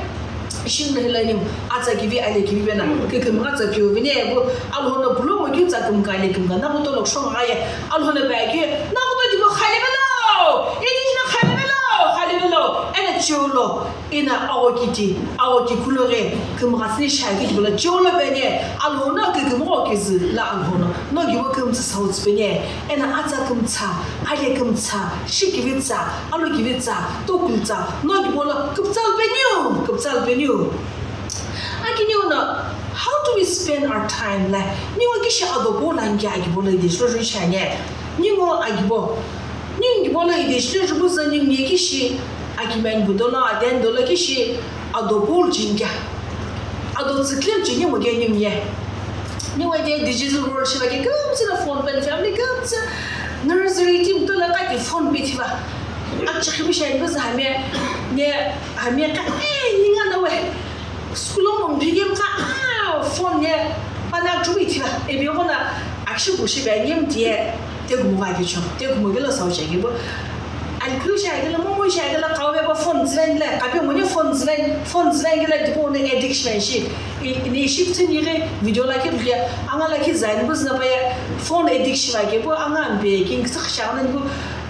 shimla hilani, atsa kivi, ale kivi vena, kikimgha tsa piu vini, bu, Alhou no pulo mo keu tsa kimgha, ale kimgha, na kuto lo shongha ye, Alhou no ba keu, na kuto dibo khale velo, edi jino khale velo, khale velo, ena chiulo, ena awo kiti, awo kikulo ghe, kimgha sini shaki dibo la chiulo bene, Alhou no kikimgha okize la Alhou no, no gibo kimtsa sauts bene, ena atsa kimtsa, ale kimtsa, shikivitsa, alokivitsa, tokultsa, no kibolo, kuptsal peniu, kuptsal peniu. Akiniu no, how do we spend our time? Like, niwa kishi ado bo langi akibolo ide shlo shlo shanye. Niwa akibo. Ning kibolo ide shlo shlo buza ning ye kishi, akimani budola, aden dola kishi, ado bo jinga. Ado tsiklim chini mo ge ning ye. Niwa de digital world shiva ke kumtsi na phone pen family kumtsi. Nursery team to la ka ki phone pe thiva. Akchi khimi shai buzz hame ne hame ka eh ninga na we. School mo bigem ka ah phone ne pana chu bi thiva. E bi gona akshi bu shi ba ngem tie te gumo ga ki cho. Te gumo gelo sau cha ki bo. Al kru cha gelo mo mo cha gelo ka we ba phone zven le ka pe mo ne phone zven phone zven gelo tipo ne addiction shi. Ini shift ni ghi video lakhi rughiya, anga lakhi zaini buzna paya phone addiction ake bu anga ambe king tsakhsha nan bu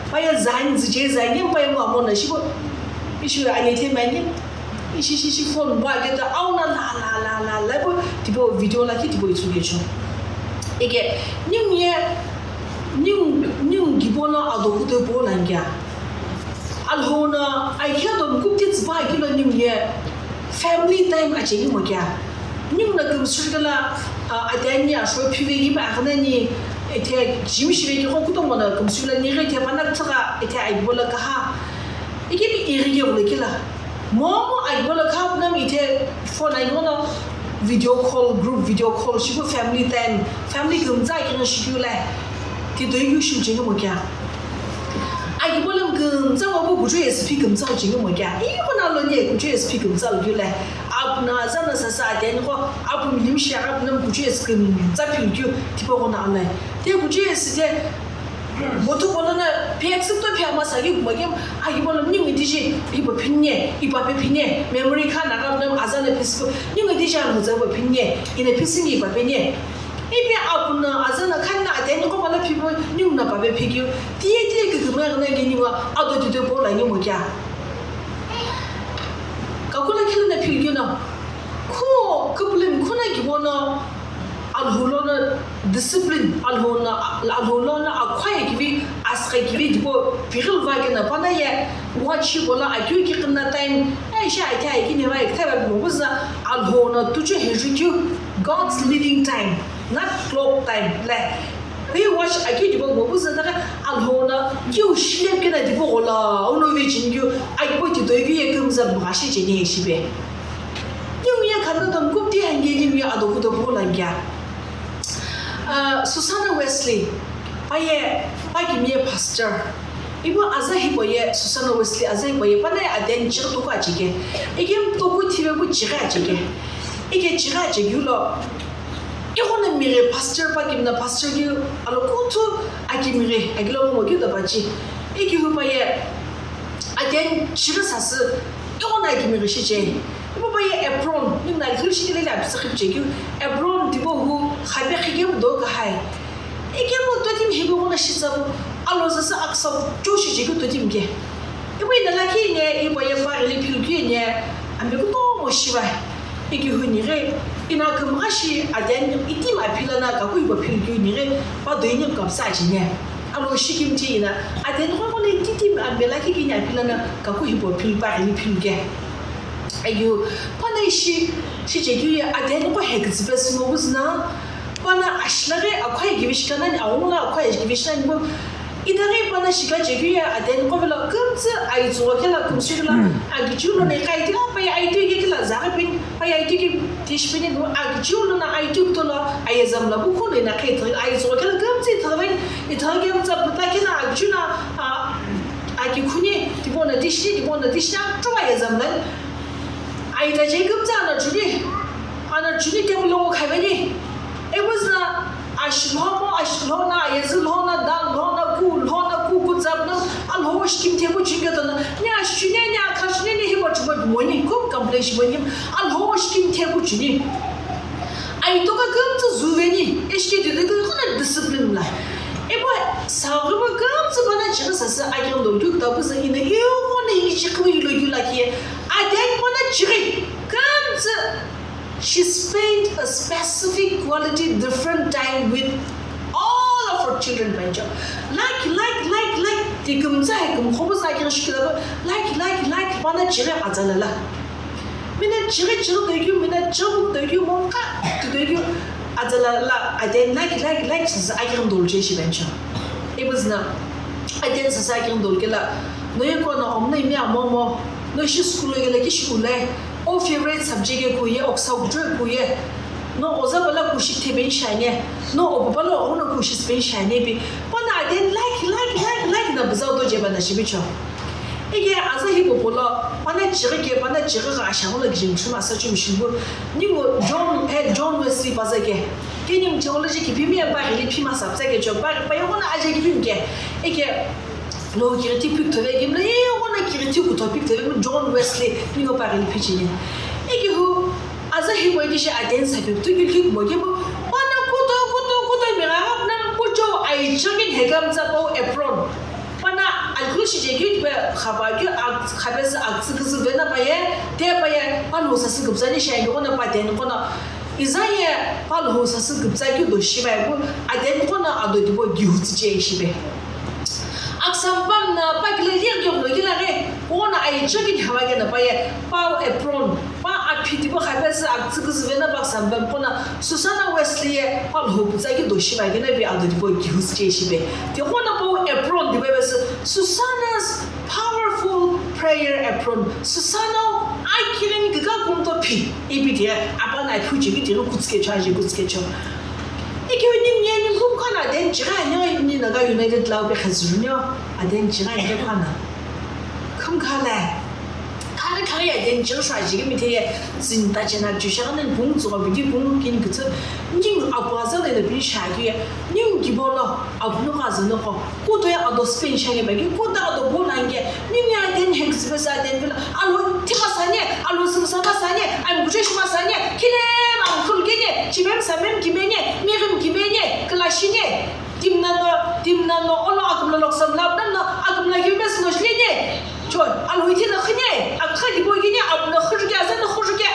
paya zaini zije zaini paya mu amona shi bu ishi ani the mani ishi shi shi phone bu ake ta auna la la la la la bu tipo video lakhi tipo itsu ke cho. Ike ning ye ning ning gibo no ado kuto bo langya. Alhou no aikhe do mkupti tsba kilo ning ye family time acheni mo kya. Ning na kumsur kala atani asho phive gi ba akhna ni ethe jim shive gi ko kuto mo na kumsur la ni re the pana tsaka ethe ai bola ka ha. Iki mi iri ge wala kila. Momu ai bola ka nam ithe phone ai no video call group video call shi ko family time family gumza ki no shi kyu lai. Ti do yu shi je mo kya. Ai bola gumza wa bu gujo S P gumza je mo kya. I ko na lo ni gujo S P gumza lo kyu lai. Apna zana sa sa den ko apun lim shi apna gujo S P gumza pil kyu ti po ko na lai. Te gujo S te Motu kono na phe accept to phe ama sagi kuma kem agi bono ningu diji ipa phinye ipa pe phinye memory kha na ga nam azana pisiku ningu diji anu za ipa phinye ina pisini ipa penye ipi apuna azana khan na ateni ko pala phibo ningu na pa pe phikyu tiye tiye ke kuma na ge ningu ado dide bo la ningu kya kakula khila na philkyu na khu kapulin khuna gibono Alhou lono discipline, Alhou no, Alhou lono akhwa yekivi, asgha yekivi, tipo, piril va kena pana ye, watch bola akyu ki kena time, ai sha ai kai kini va ekta va mo buza, Alhou no tuchu heju kyu, God's leading time, not clock time, le. Pe watch akyu tipo mo buza daga, Alhou no kyu shilep kena tipo gola, uno vi chingyu, ai po ti doi kyu ye kumza mo gashi cheni ye shibe. Niu ye khanda dom kum ti hangi niu ye ado kudo phu langya. Ah, Susanna Wesley, paye, pa kimiye pastor. Ibo aza hipo ye Susanna Wesley aza hipo ye pana aden chigh tuku achike. Ike tuku thive bu chigh achike. Ike chigh achike lo. Iko na mire pastor pa kimna pastor ki alo kutu akimire agilo mo ki da bachi. Ike hu paye aden chigh sasü. Iko na akimire shiche. Ibo paye apron, ningu na ikhilü shi kile la pisa khipche keu, apron tipau hu khape khikemu do kahai. Ikemu totim hibo nguna shitsa pu, alo zasa aksa cho shiche keu totim ke. Ibo ina lakhi ne, ibo ye pa ghili philkeu ne, ambe kutomo shiva. Iki hu ni ghi, Ina kümgha shi adeni itimi aphila na kaku hipau philukeu nighi pa doini kapsa acheni. Alo shikimchi ina adeni qo qo na itimi amela kikini aphila na kaku hipau philupaghi ni philuke. Ayu, pana ishi, shi chekeu ye adeni qo hekütsüpe sü ngo buzü na, pana ashilaghi akhoi kivi shikanani, awungula akhoi kivi shikanani bu, itaghi pana shika chekeu ye adeni qo velo kümtsü aitsügho kela kümsü kela, akichiu lono iqa iti la, paye aitu ike kela zaghi peni, paye aitu ike tishi peni bu, akichiu lono aitu kutolo ayeza mla bu khuno ina khe ithaghi, aitsügho kela kümtsü ithaghi, ithaghi kümtsü puta kela akichiu na, a, aki khuni, tipau na tishi, tipau na tishi, na, chuwa ayeza mla. Aita je kümtsü ana chuni, ana chuni table lo khaveni. Ibu züna ashilhomo, ashilhona, ayezülhona, dal lhona, ku lhona, ku kutsap na, alho shikim thepu chunge tona. Ni ashuni, ni akhashuni, ni hibo chubo moni, ku complain shimoni. Alho shikim thepu chuni. Aitoka kümtsü zuveni, eshike dide kona discipline la. Ibu saghibo kümtsü pana chighi sasü akendo, yuk tabu sa ina, iyo kona ingi chikhibo ilo yula ki. Adeni pana chighi kümtsü, she spent a specific quality different time with all of her children, pancho. Like, like, like, like, ti kümtsü he kümkhobo sa kiri shikila, like, like, like, pana chighi azalala. Mina chighi chighi toikeu, mina chighi toikeu, mongka toikeu, azalala, adeni like, like, like, sasü akiri dolu che shi pancho. Ibu züna, adeni sasü akiri dolu kela, no ye kona omna imi amomo, no shi school lo kela ki shi ulai, O favorite subject ye kuye, oksa kuchou kuye. No oza bala kushi theben shane. No obo bala ono kushi spen shane bi. Pana adeni like, like, like, like na buzau do jeba na shibicho. Ige aza hibo polo, pana chighi ke, pana chighi ga ashamu la gijim chuma sa chum shibu. Ningu John, eh, John Wesley paza ke. Ke ningu theology ki pimi ya pa hili pima sabza ke cho, pa, pa yongona aje ki pim ke. Ige Lo kiriti pik thove gimla, ye yogona kiriti kuto pik thove mu John Wesley, ningu paghi ni phichini. Ike hu, aza hipau ishi adeni sape, tu gilki kubo gimla, pana kuto, kuto, kuto, mira, nam pucho, ai changin hegam tsapau apron. Pana, alkul shi jegi pe, khaba gyu, ak-, khabes, ak, sik, sik, vena paye, te paye, pan hu sasik, gubzani shai, yogona pa deni, kona, izaye, pa hu sasik, gubza gyu do shibai, bu, adeni, kona, ado dibo, gyu hu tsiche shibai. Aksam pam na pa kile lir kyo lo kila re, kona ai chogin hawa kena pa ye, pa apron, pa aphi tipo khape se aktsüküzüve na pa aksam pam kona Susanna Wesley ye pa lho putsa ki do shiba kena bi ado tipo gihus che shibe. Ti kona pa apron tipo be se Susanna's powerful prayer apron. Susanna ai kirin giga kumto phi, ipi dia, apa na phu che ki tiro kutske cha je kutske cha. Ikyo ning ye ning kum kana den chira nyo ni Naga United Club be khazuru nyo. Aden chira ike khana. Khum khala. Khare khare ya den chira shwa jige mi theye. Sin ta chena ju shana bung zo bi bung kin gutsu. Ning apu aza le bi sha ki. Ning ki bolo. Apu no ka zo no ko. Ku to ya ado spin sha ge ba ki. Ku ta ado bo na nge. Ning ya den hek zbe sa den bila. Alo ti ma sa ne. Alo sum sa ma sa ne. Am guje shi ma sa ne. Kile ma khul ge ne. Chibem samem ki me ne. Mirim ki me ne. Klashi ne. Timnano, timnano, olo akumla loksamla, apnamno akumla kivi pesü no shileni. Cho, alhoi thina khine, akha dibo kine, apna khujuke, azan khujuke,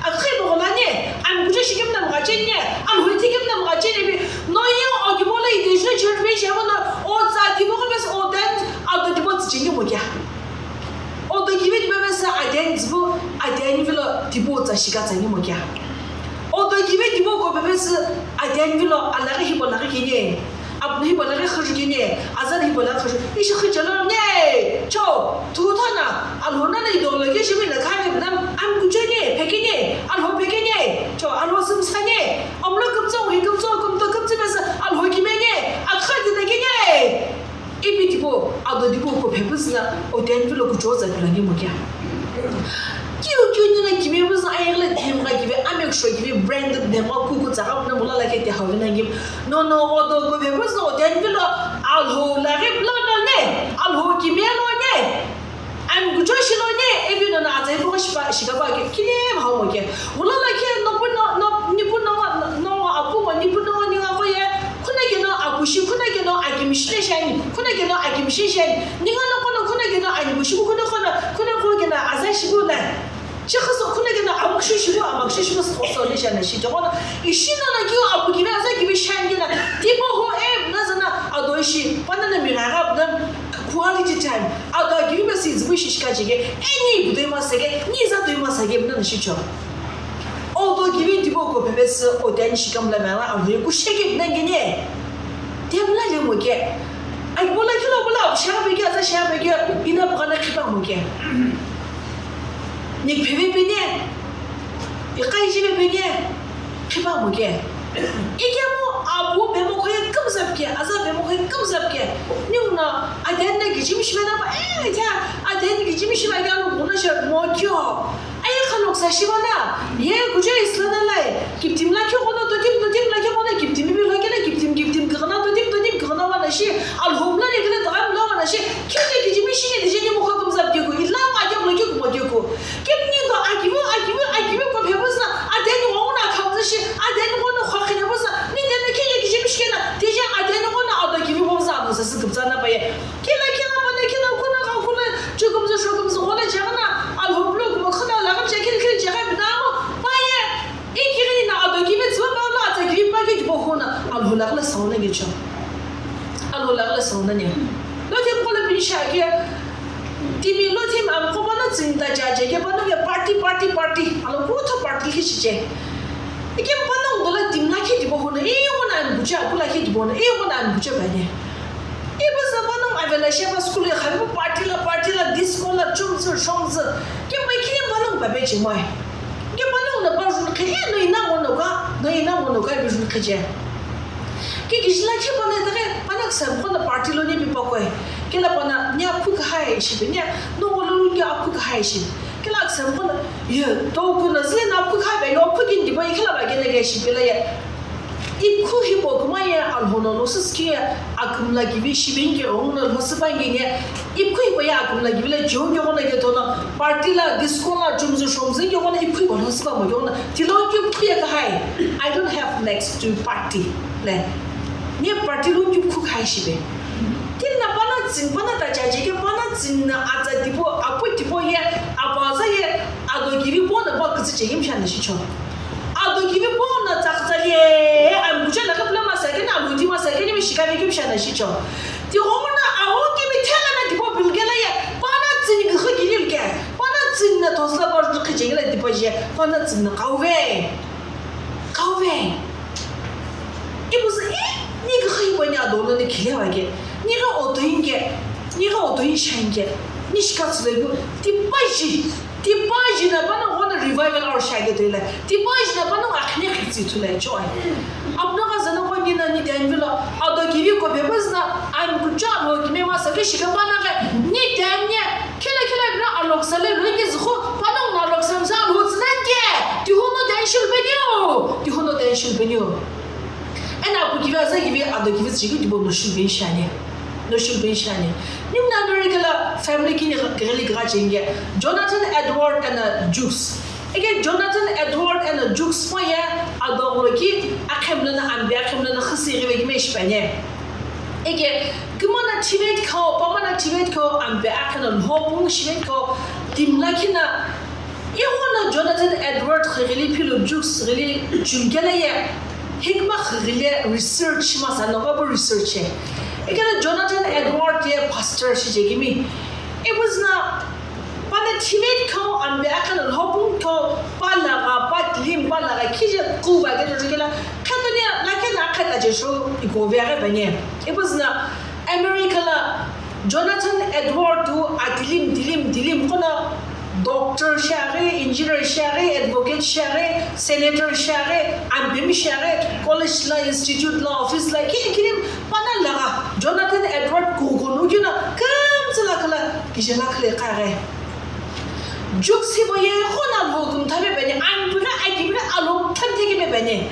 akha ibo golani, am kujo shikim nam gacheni, alhoi thikim nam gacheni bi, no ye o kibo la ide shino church be shamo no, o tsa dibo ko pesü, o den, ado dibo tsicheni mo kya. Odo kivi dibo pesü aden zibu, aden vilo dibo tsa shika tsani mo kya. Odo kivi dibo ko pesü aden vilo alaghi hibo laghi kine. Apni hibo laghi khaju kine. Azan hibo laghi khaju. Ishi khajalo ne. Cho, tu thana, alhona na idolo ke shimi na khane bnam, am kuchene, pekine, alho pekine. Cho, alho sumsane. Amlo kumtso, hi kumtso, kumto kumtso pesü, alho kimene. Akha dina kine. Ipi tipo, ado tipo ko phepüzü na, o ten vilo kucho za pila ni mo kya. Kiu kiu ni na kimi püzü ayeghle them ga kive, amek sho kive, branded them ga kuku tsa ga na mula la ke te hawe na gim. No, no, odo ko phepüzü o ten vilo, alho la re pla no ne, alho kimi no ne. Am kucho shi no ne, ebi no na atsai po shipa, shika pa ke, kile ma hawo ke. Mula la ke, no pu no, no, ni pu no, no, no, apu mo, ni pu no, ni ga ko ye. Khuna keno apushi, khuna keno akimishi le shani, khuna keno akimishi shani. Ninga no kono khuna keno animushi, khuna kono, khuna kono keno aza shibu la. Chekha sokhu na kena amukshu shibu, amukshu shibu sokhu sole shana shi. Jokona, ishi na na kiu apu kivi aza kivi shan kena, tipo ho e, na zana, ado ishi, pana na mi gaga, na quality time. Ado kivi ma si zibu shi shika jige, e ni bu doi ma sege, ni za doi ma sege, na na shi cho. Odo kivi tipo ko pepe se, o tani shi kam la mela, a re ku shege, na gene. Tem la le mo ke. Ai, bola kilo, bola, shara be ke, aza shara be ke, ina bukana khipa mo ke. Ni pheve pene, iqai jive pene, khipa mo ke. Ikemu apu bemo khoye kumzap ke, aza bemo khoye kumzap ke. Ni una aden na gijim shiva na ba, eh, ja, aden gijim shiva ya lo bona sha mo kyo. Ai khanok sa shiva na, ye guje isla na lai, kiptim la kyo kono to tim to tim la kyo kono kiptim bi la kena kiptim kiptim kana to tim to tim kana wa na shi, alhom la le kena dagam la wa na shi, kyo ke gijim shi ne dije ni mo kho kumzap ke ku, ila ma ke ko ke ku mo ke ku. Kipni do akivu, akivu, akivu ko phebusna, adeni wona khamzashi, adeni wona khwakhina busna, ni deni kiji kiji mishkena, tija adeni wona ado kivi womza no sasi kupzana baye. Kila kila bana kila kuna ka kuna, chukumza shokumza wona jana, alhublu kuma khana la kam chekil kil jega binamo, baye. Ikiri na ado kivi tsuma ba la ata kivi pa kivi pohuna, alhulak la sauna ngicho. Alhulak la sauna ni. Lo ke kola bin shake, Timi lo timi am ko bana tsinta jaje ke bana ke party, party, party. Alo ko tho party ki chiche. Ike bana ndo la tim la ke dibo hona. E yo na an bucha, bu la ke dibo na. E yo na an bucha bane. E ba za bana avela she ba school ya khali party la, party la, disco la, chumzu, shomzu. Ke mai ke bana ba be je mai. Ke bana na ba jun ke e no ina mo no ka, no ina mo no ka bi jun ke je. Ke gijila ke bana ta ke bana sa ko na party lo ni bi pa ko. Kela pana, nia phu kahai shibe, nia, no wolo lungi aphu kahai shibe. Kela aksam pana, ye, to kuna zile na phu kahai be, no phu gin dibo, ikela ba gene ge shibe la ye. Iphu hibo kuma ye, alhono no sus ki ye, akumla gibi shibe inge, ono no siba inge ne. Iphu hibo ye, akumla gibi la, jiu ge ona ge tona, party la, disco la, jumzu shomzu ge ona, iphu hibo no siba mo ge ona. Tilo ki phu ye kahai. I don't have next to party. Le. Nia party lo ki phu kahai shibe. Kini na pana tsing, pana ta jaje ke pana tsing na aza tipo, apu tipo ye, abaza ye, ado gibi bona ba kutsi che yim shana shicho. Ado gibi bona tsaktsali ye, am bucha na kapla masake na, aluti masake ni mishika ni kim shana shicho. Ti gomna awo gibi tela na tipo bilgela ye, pana tsing ghu gilil ke, pana tsing na tosla ba ru khije gila tipo je, pana tsing na kauve. Kauve. Ibuzu, eh, ni ghi khiba ni adolo ni khile wa ke. Ni ghi otoin ke. Ni ghi otoin shan ke. Ni shika tsule gu. Tipaji. Tipaji na bana wana revival or shage to ila. Tipaji na bana akhne khitsi to la choi. Apno ka zana ko ni na ni dan vila. Ado giri ko bebas na. An kucha mo kime ma sa ke shika bana ke. Ni dan ni. Kila kila bina alok sale lo ke zikho. Bana na alok sam sa lo tsna ke. Ti hono dan shul benyo. Ti hono dan shul benyo. Ena apu kivi aza kivi ado kivi tsiki dibo no shul ben shani. No shul ben shani. Nimna America la family kini ghili gra chenge. Jonathan Edward and uh, Jukes. Ege Jonathan Edward and uh, Jukes pa ye ado lo ki akhemla na ambi akhemla na khisi rive ki mesh panye. Ege kumana chivet ko, pamana chivet ko ambi akhana lhopung chivet ko dimla kina Ighona Jonathan Edward ghili philo Jukes ghili chulkela ye hikma ghili research ma sa noqo bu research e. Ikela Jonathan Edward ye pastor shi jekimi. Ibuzna pana chivet khau ambe akana lhopung khau palaga patlim palaga khije kuba ke jekela khatanya lakena khata jesho ikove aga banye. Ibuzna America la Jonathan Edward tu atilim tilim tilim khona doctor shiaghi, engineer shiaghi, advocate shiaghi, senator shiaghi, ambemi shiaghi, college la, institute la, office la, kini kini pana laga Jonathan Edward kughunu kina kamtsila khala kije la khale kaghe. Jukes hibo ye khona lhoküm thabe bene, ambira akibira alhoküm theke be bene.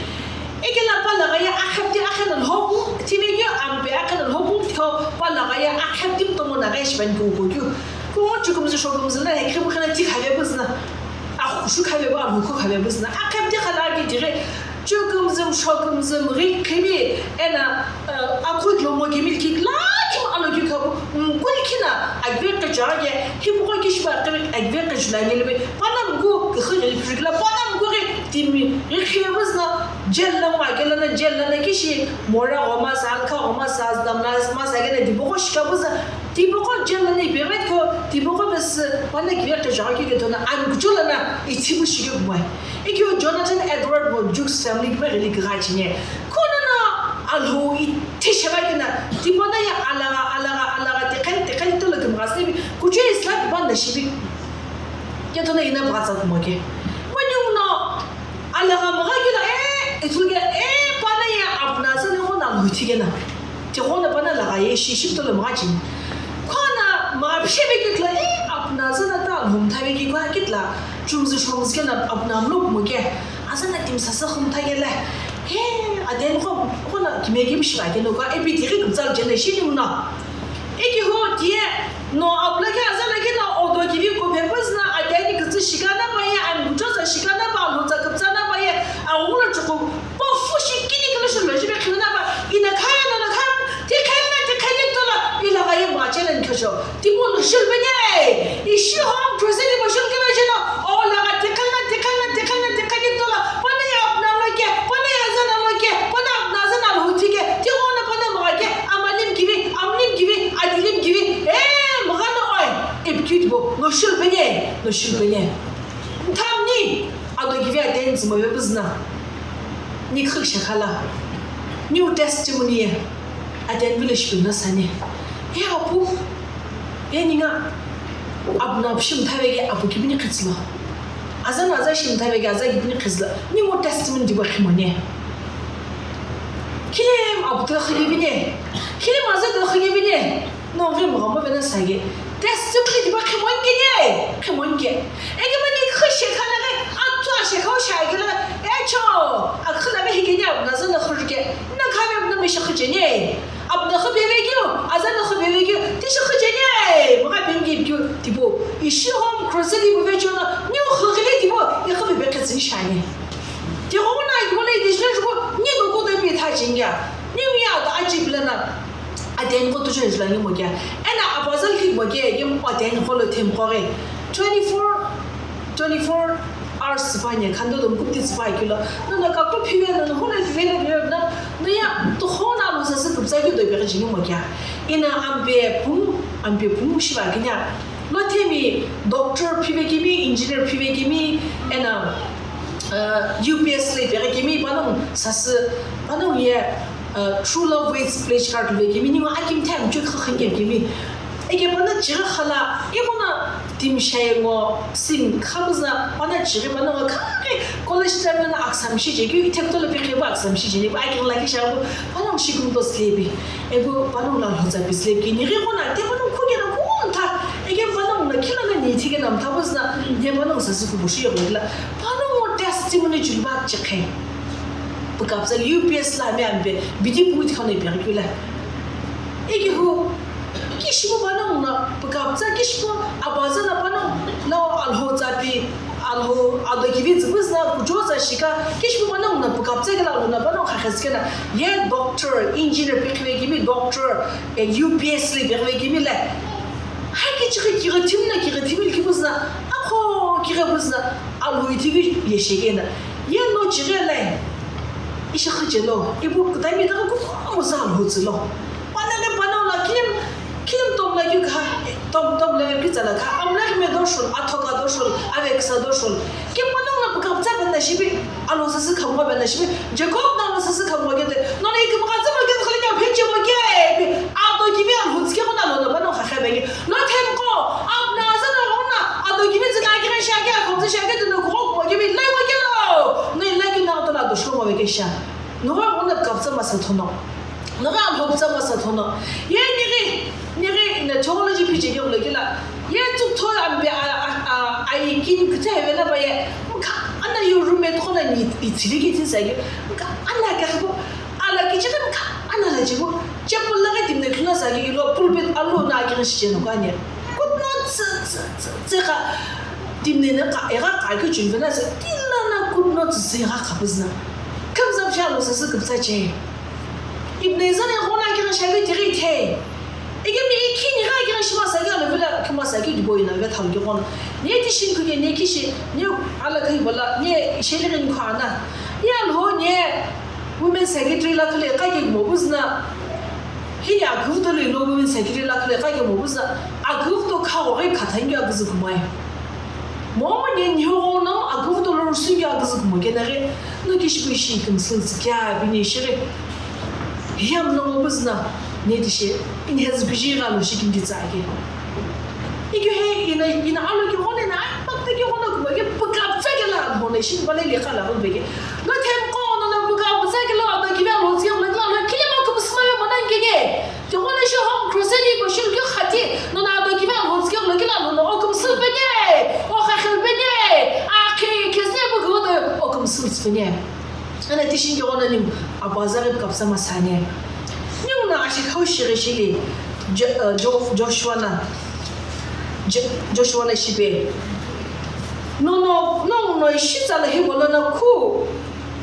Ikela palaga ye akhepti akhena lhopu, timi ye ampe akhena lhopu, tho palaga ye akhepti tomo na gaish ban ko ko kyu. Ko chukum zu shokum zu na hekrim khana ti khale buzna. Akhushu khale ba, alhokhu khale buzna. Akhepti khala ki dire. Chukum zum shokum zum ri khimi ena, eh, akhu lomo kimil ki la kim alo ki khabu. Kuli khina akive qhicheghi ke, hipaqo kishipa akive qhichelu ani lepe, pana mgu kikhi ghili phikila, pana mgu ghi timi ghi khiye vuzna, jail la ngo akela na, jail la na kishi, mora ghoma sa, alkha ghoma sa, damla ma sa kena, tipaqo shika vuzna, tipaqo jail la na ipe vet ko, tipaqo bes, pana kive qhicheghi ke tona, an kuchula na, ithi bu shike kumai. Ikio Jonathan Edward vo Jukes family kive ghili kigha chine. Kono na, alhou ithi sheva kena, tipana ya alagha, alagha, alagha, tiqhel, tiqhel tolo kimgha sevi, kuchou isla kibanda shivi. Ketono ina bghatsa kumoke. Manyungu no, alagha mgha kila, eh, ithuke, eh, pana ya apna sa ne kona alhou ithi kena. Tiqhona pana alagha ye shi, shiptolo mgha chini. Khona ma psheve kitla, eh, apna sa na ta alhou mthave ki kwa kitla. Chumzü shomzü kena apna mlo kumoke. Azana timi sasü khumtha kele. He, aden kho, khona kime ki bishi ba keno ka, epi tiri kumtsal jene shini muna. Eki ho tie, no abla ke azana kena odo kivi ko pepazna, aden kutsu shikana ba ye, an kuchoza shikana ba, lutsa kuptsana ba ye, awula chuku, po fushi kini kilo shilo jibe khina ba, ina kaya na na kaya, ti kaya na, ti kaya ni tola, ila ga ye ma challenge khajo. Tipau no shilbene, ishi home crusade mo shilkena jeno, o laga tiqhena, tiqhena, tiqhena, tiqheni tola, pana ya apna loke, pana ya zana loke, pana apna zana lothike, tiqo na pana magake, amalim kivi, amlim kivi, adilim kivi, eh, magana oi, ipkit bo, no shilbene, no shilbene. Ntamni, ado kivi aden zimo yobuzna. Ni khik shakhala. New testimony ye. Aden village pimna sani. He apu. Ye ninga, apna apshi mthaveke apu kibini khitsilo. Azan aza shi mthaveke aza kibini khitsilo. Ni mo testimony dibo khimone. Khilem apu to khigibine. Khilem aza to khigibine. No ngi mo mo bena sage. Testimony dibo khimon kine. Khimon ke. Ege mani khishe khala ge. Atwa she khau sha khala. Echo. Akhla ge higine apna zan khurke. Na khame apna me shakhe jene. Apna khabe ve kyo, azan khabe ve kyo, ti shakhe jene, maga penge kyo, tipo, ishi home crusade bu ve chono, ni khakhele tipo, ya khabe be khatsin shane. Ti ho na ki mole de jina jubo, ni no ko de pe tha jingya. Ni mi ya da aji plana. Aden ko tu jin jula ni mo kya. Ena apazal ki mo ke, yim aden ko lo them ko re. Twenty-four, twenty-four hours sipanye, khando dom kupti sipai kilo. No, no, ka ko phive, no, no, hona phive na phive na. No ya, to hona lo sa sa kupsa ki do be jini mo kya. Ina ampe pum, ampe pum shiva kinya. Lo themi doctor phive kimi, engineer phive kimi, ena, uh, U P S le phive kimi, panong sas, panong ye, uh, True Love Waits pledge card phive kimi, ni akim time chuk khakhing kimi. Eke pana chira khala, e pana Timi shaye ngo, sing, khabuza, pana chiri, pana ngo, khakhe, college time na aksam shi je, kyu ithek tolo pikhe ba aksam shi je, ni ba akhir laki shabu, pana ngo shi kum to slebi. Ego, pana ngo la hoza bi slebi, ni ri kona, te pana ngo khuge na kum tha, ege pana ngo na kila na ni thige nam tha buzna, ne pana ngo sasi kubu shi yogla, pana ngo testimony julba chekhe. Pukapsa U P S la me ambe, bidi pumit khone bi kula. Ege hu, kishimu pana ngo na, pukapsa kishimu, abaza na pana ngo, lao alho tsapi, alho, ado kivi tsibuzna, kujo tsa shika, kishimu pana ngo na, pukapsa kila ngo na pana ngo khakhes kena, ye doctor, engineer pikhive kimi, doctor, eh, U P S li pikhive kimi le. Hai kichighi kighi thimna, kighi thimil kibuzna, akho kighi buzna, alho ithigi yeshegena. Ye no chighi le, ishi khachelo, ibu kutami daga kumo za alho tsilo. Pana le pana la kilim, kilim tom la kyu kha, tom, tom la kyu tsala kha, amla me doshul, athoka doshul, aveksa doshul. Ke pana la pukapsa bana shibi, alo sasi khamwa bana shibi, Jacob na alo sasi khamwa kete, no le ikimaka tsama kete khali nya phenche mo ke, ato kimi alhutske mo na lo na pana kha kha benge. Lo them ko, apna sa na lo na, ato kimi tsina kira shake, akhom tsina shake, no ko mo kimi, lai mo ke lo. No lai ki na to la doshul mo ke sha. Nora ona kapsa masa thono. Nora alhopsa masa thono. Ye niri, niri na theology pije ke ulekila. Ye tsuk thola ambe a, a, a, ai kin kuthe hevela ba ye. Mka, ana yo roommate khona ni itsili ki tisa ye. Mka, ana ka khabo, ala ki chika mka, ana la jibo. Chapel la ga dimne khuna sa ki lo pulpit alo na ki shi jeno kanya. Kutno tse, tse, tse, tse ka. Dimne na ka, era ka ki chun vena sa. Tila na kutno tse, tse ka kabuzna. Kamzam sha lo sa sa kapsa che. Ibn Ezra ne khona kira shabi tiri the. Ekemi ikhini gha kigha shima sa kigha lo vila khima sa kighi bo ina ve thal kighono. Ne tishi kuke ne kishi ne ala kai bola ne sheli ghin khana. Ya lo ne women secretary la khale ka ke mo buzna. Hi ya guvdo le no women secretary la khale ka ke mo buzna. A guvdo kha o ghe khathangi a guzu kumai. Momu ne nihoghono aguvdo lo rusugi agüzü kumo kenaghi, no kishipu ishi kümsüzü kya bini shiri. Hiyam no mobuzna, ne tishi, in his biji gha lo shikin di tsage. Ikyo he ina, ina alo ki hone na, bakta ki hone kuma ki buka pfege la hone shi bale li kala hone bege. No tem ko no na buka pfege la da ki lo zi la la kile ma kümsüma yo mana ngene. Tighona shi home crusade ko shi lukio khati, nona ado kive alhotsikeu lo kila lono o kümsü penye, o khakhil penye, akhe khesne bu ghodo o kümsü penye. Ana tishin tighona ning abaza ghi kapsa masane. Ning na ashi khau shiri shili Jo- uh, Jo- Joshua na Jo- Joshua na shipe. Nono, nono ishi tsala hi bolona khu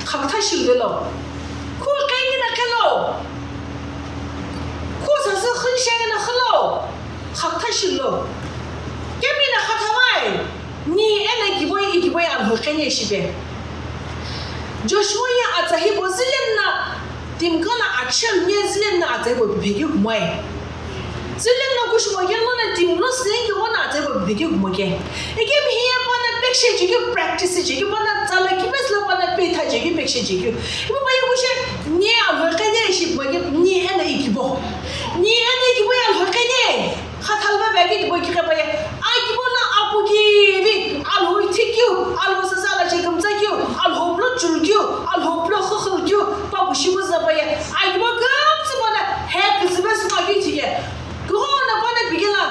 khakta shilvelo. Khu qeni na kelo. Khu sasü khünshe na khülo, khakta shilo. Kemi na khathavai, ni ena giboi, i giboi alhou qeni shipe. Joshua ya atsa hibo zilen na, timka na achel nye zilen na atsa hibo bibhekeu kumoe. Zilen na kushimo kelo na timlo snen ki ona atsa hibo bibhekeu kumoke. Ekemi hiya pana pekshe jikeu, practice jikeu, pana tsala kibes la pana petha jikeu, pekshe jikeu. Ibu paye kushe, ni alhou qeni ishi bage, ni ena ikibo. Ni ena ikibo ya alhou qeni. Khathalva bage ikibo ki kapaye. Akibo na apu kivi, alhou ithikeu, alhou sasa la jekümtsakeu, alhou plo chulkeu, alhou plo khukhulkeu, papu shibu zapaye. Akibo gamtsi mana, he kizibes ma ki thike. Kughona pana bigela.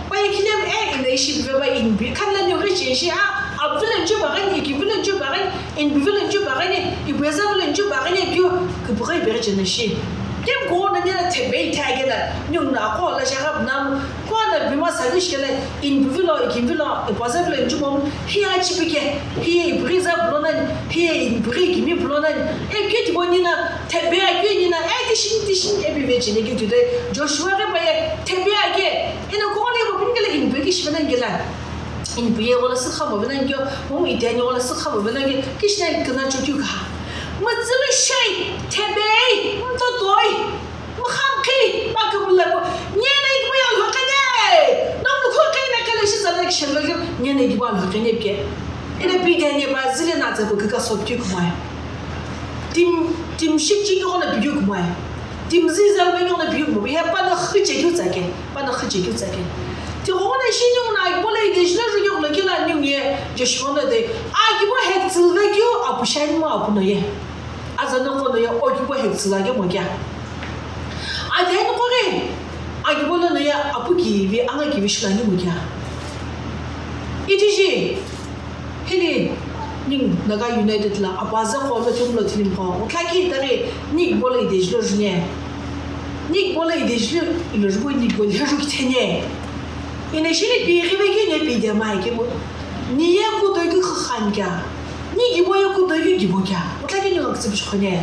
Paye kilem e, ina ishi bive ba inbi. Khanla ni uri chenshi a, abvile nchu bagani, ikivile nchu bagani, inbivile nchu bagani, ibweza vile nchu bagani, kyo, kibughe bere chena shi. Kem kughona ni la thebe ithagena, nyung na ko la shagab nam, ko na bima sagish kele, inbivilo, ikivilo, ibweza vile nchu mom, hi a chipike, hi ibweza blonan, hi ibweza kimi blonan, e kiti bonina, Thebe akeu nina, e, tishin, tishin, e, bive chine keu tude, Joshua ghi paye, thebe ake, ena kughole bo pingele inbe ki shivena ngela. Inbe ye wala sikha bo vena ngyo, mo ite ani wala sikha bo vena ngyo, kishna kina chukyu ka. Matsulu shai, thebe, mtotoi, mkhamkhi, makabula bo, nyena ikibo ya lhokene, nang lukho kene kele shi zana kishevegyo, nyena ikibo lhokene ke. Ena pide ani ba zile na zabo kika sopkyu kumaya. Tim, tim shikchi nyo na biyu kumai. Tim ziza me nyo na biyu kumai. He pana khiche kyu tsake. Pana khiche kyu tsake. Ti ho na shi nyo na ai bola ide jina ju nyo na kila nyo ye. Je shi ho na de. Ai ki bo he tsilve kyu apu shani ma apu no ye. Aza no ko no ye o ki bo he tsila ke mo kya. Ai de no ko re. Ai ki bo no ye apu ki vi anga ki vi shila ni mo kya. Iti ji. Hini, ning Naga United la apaza qo lo thumlo thilim qo, uthaki tari, nik bola idejilo june. Nik bola idejilo ilo jubo nik bola heru kithene. Ina shini pi ghibe kine pi de mai ke mo. Ni ye ku do ku khan kya. Ni gibo ye ku do ku gibo kya. Uthaki ni wakse bish khone.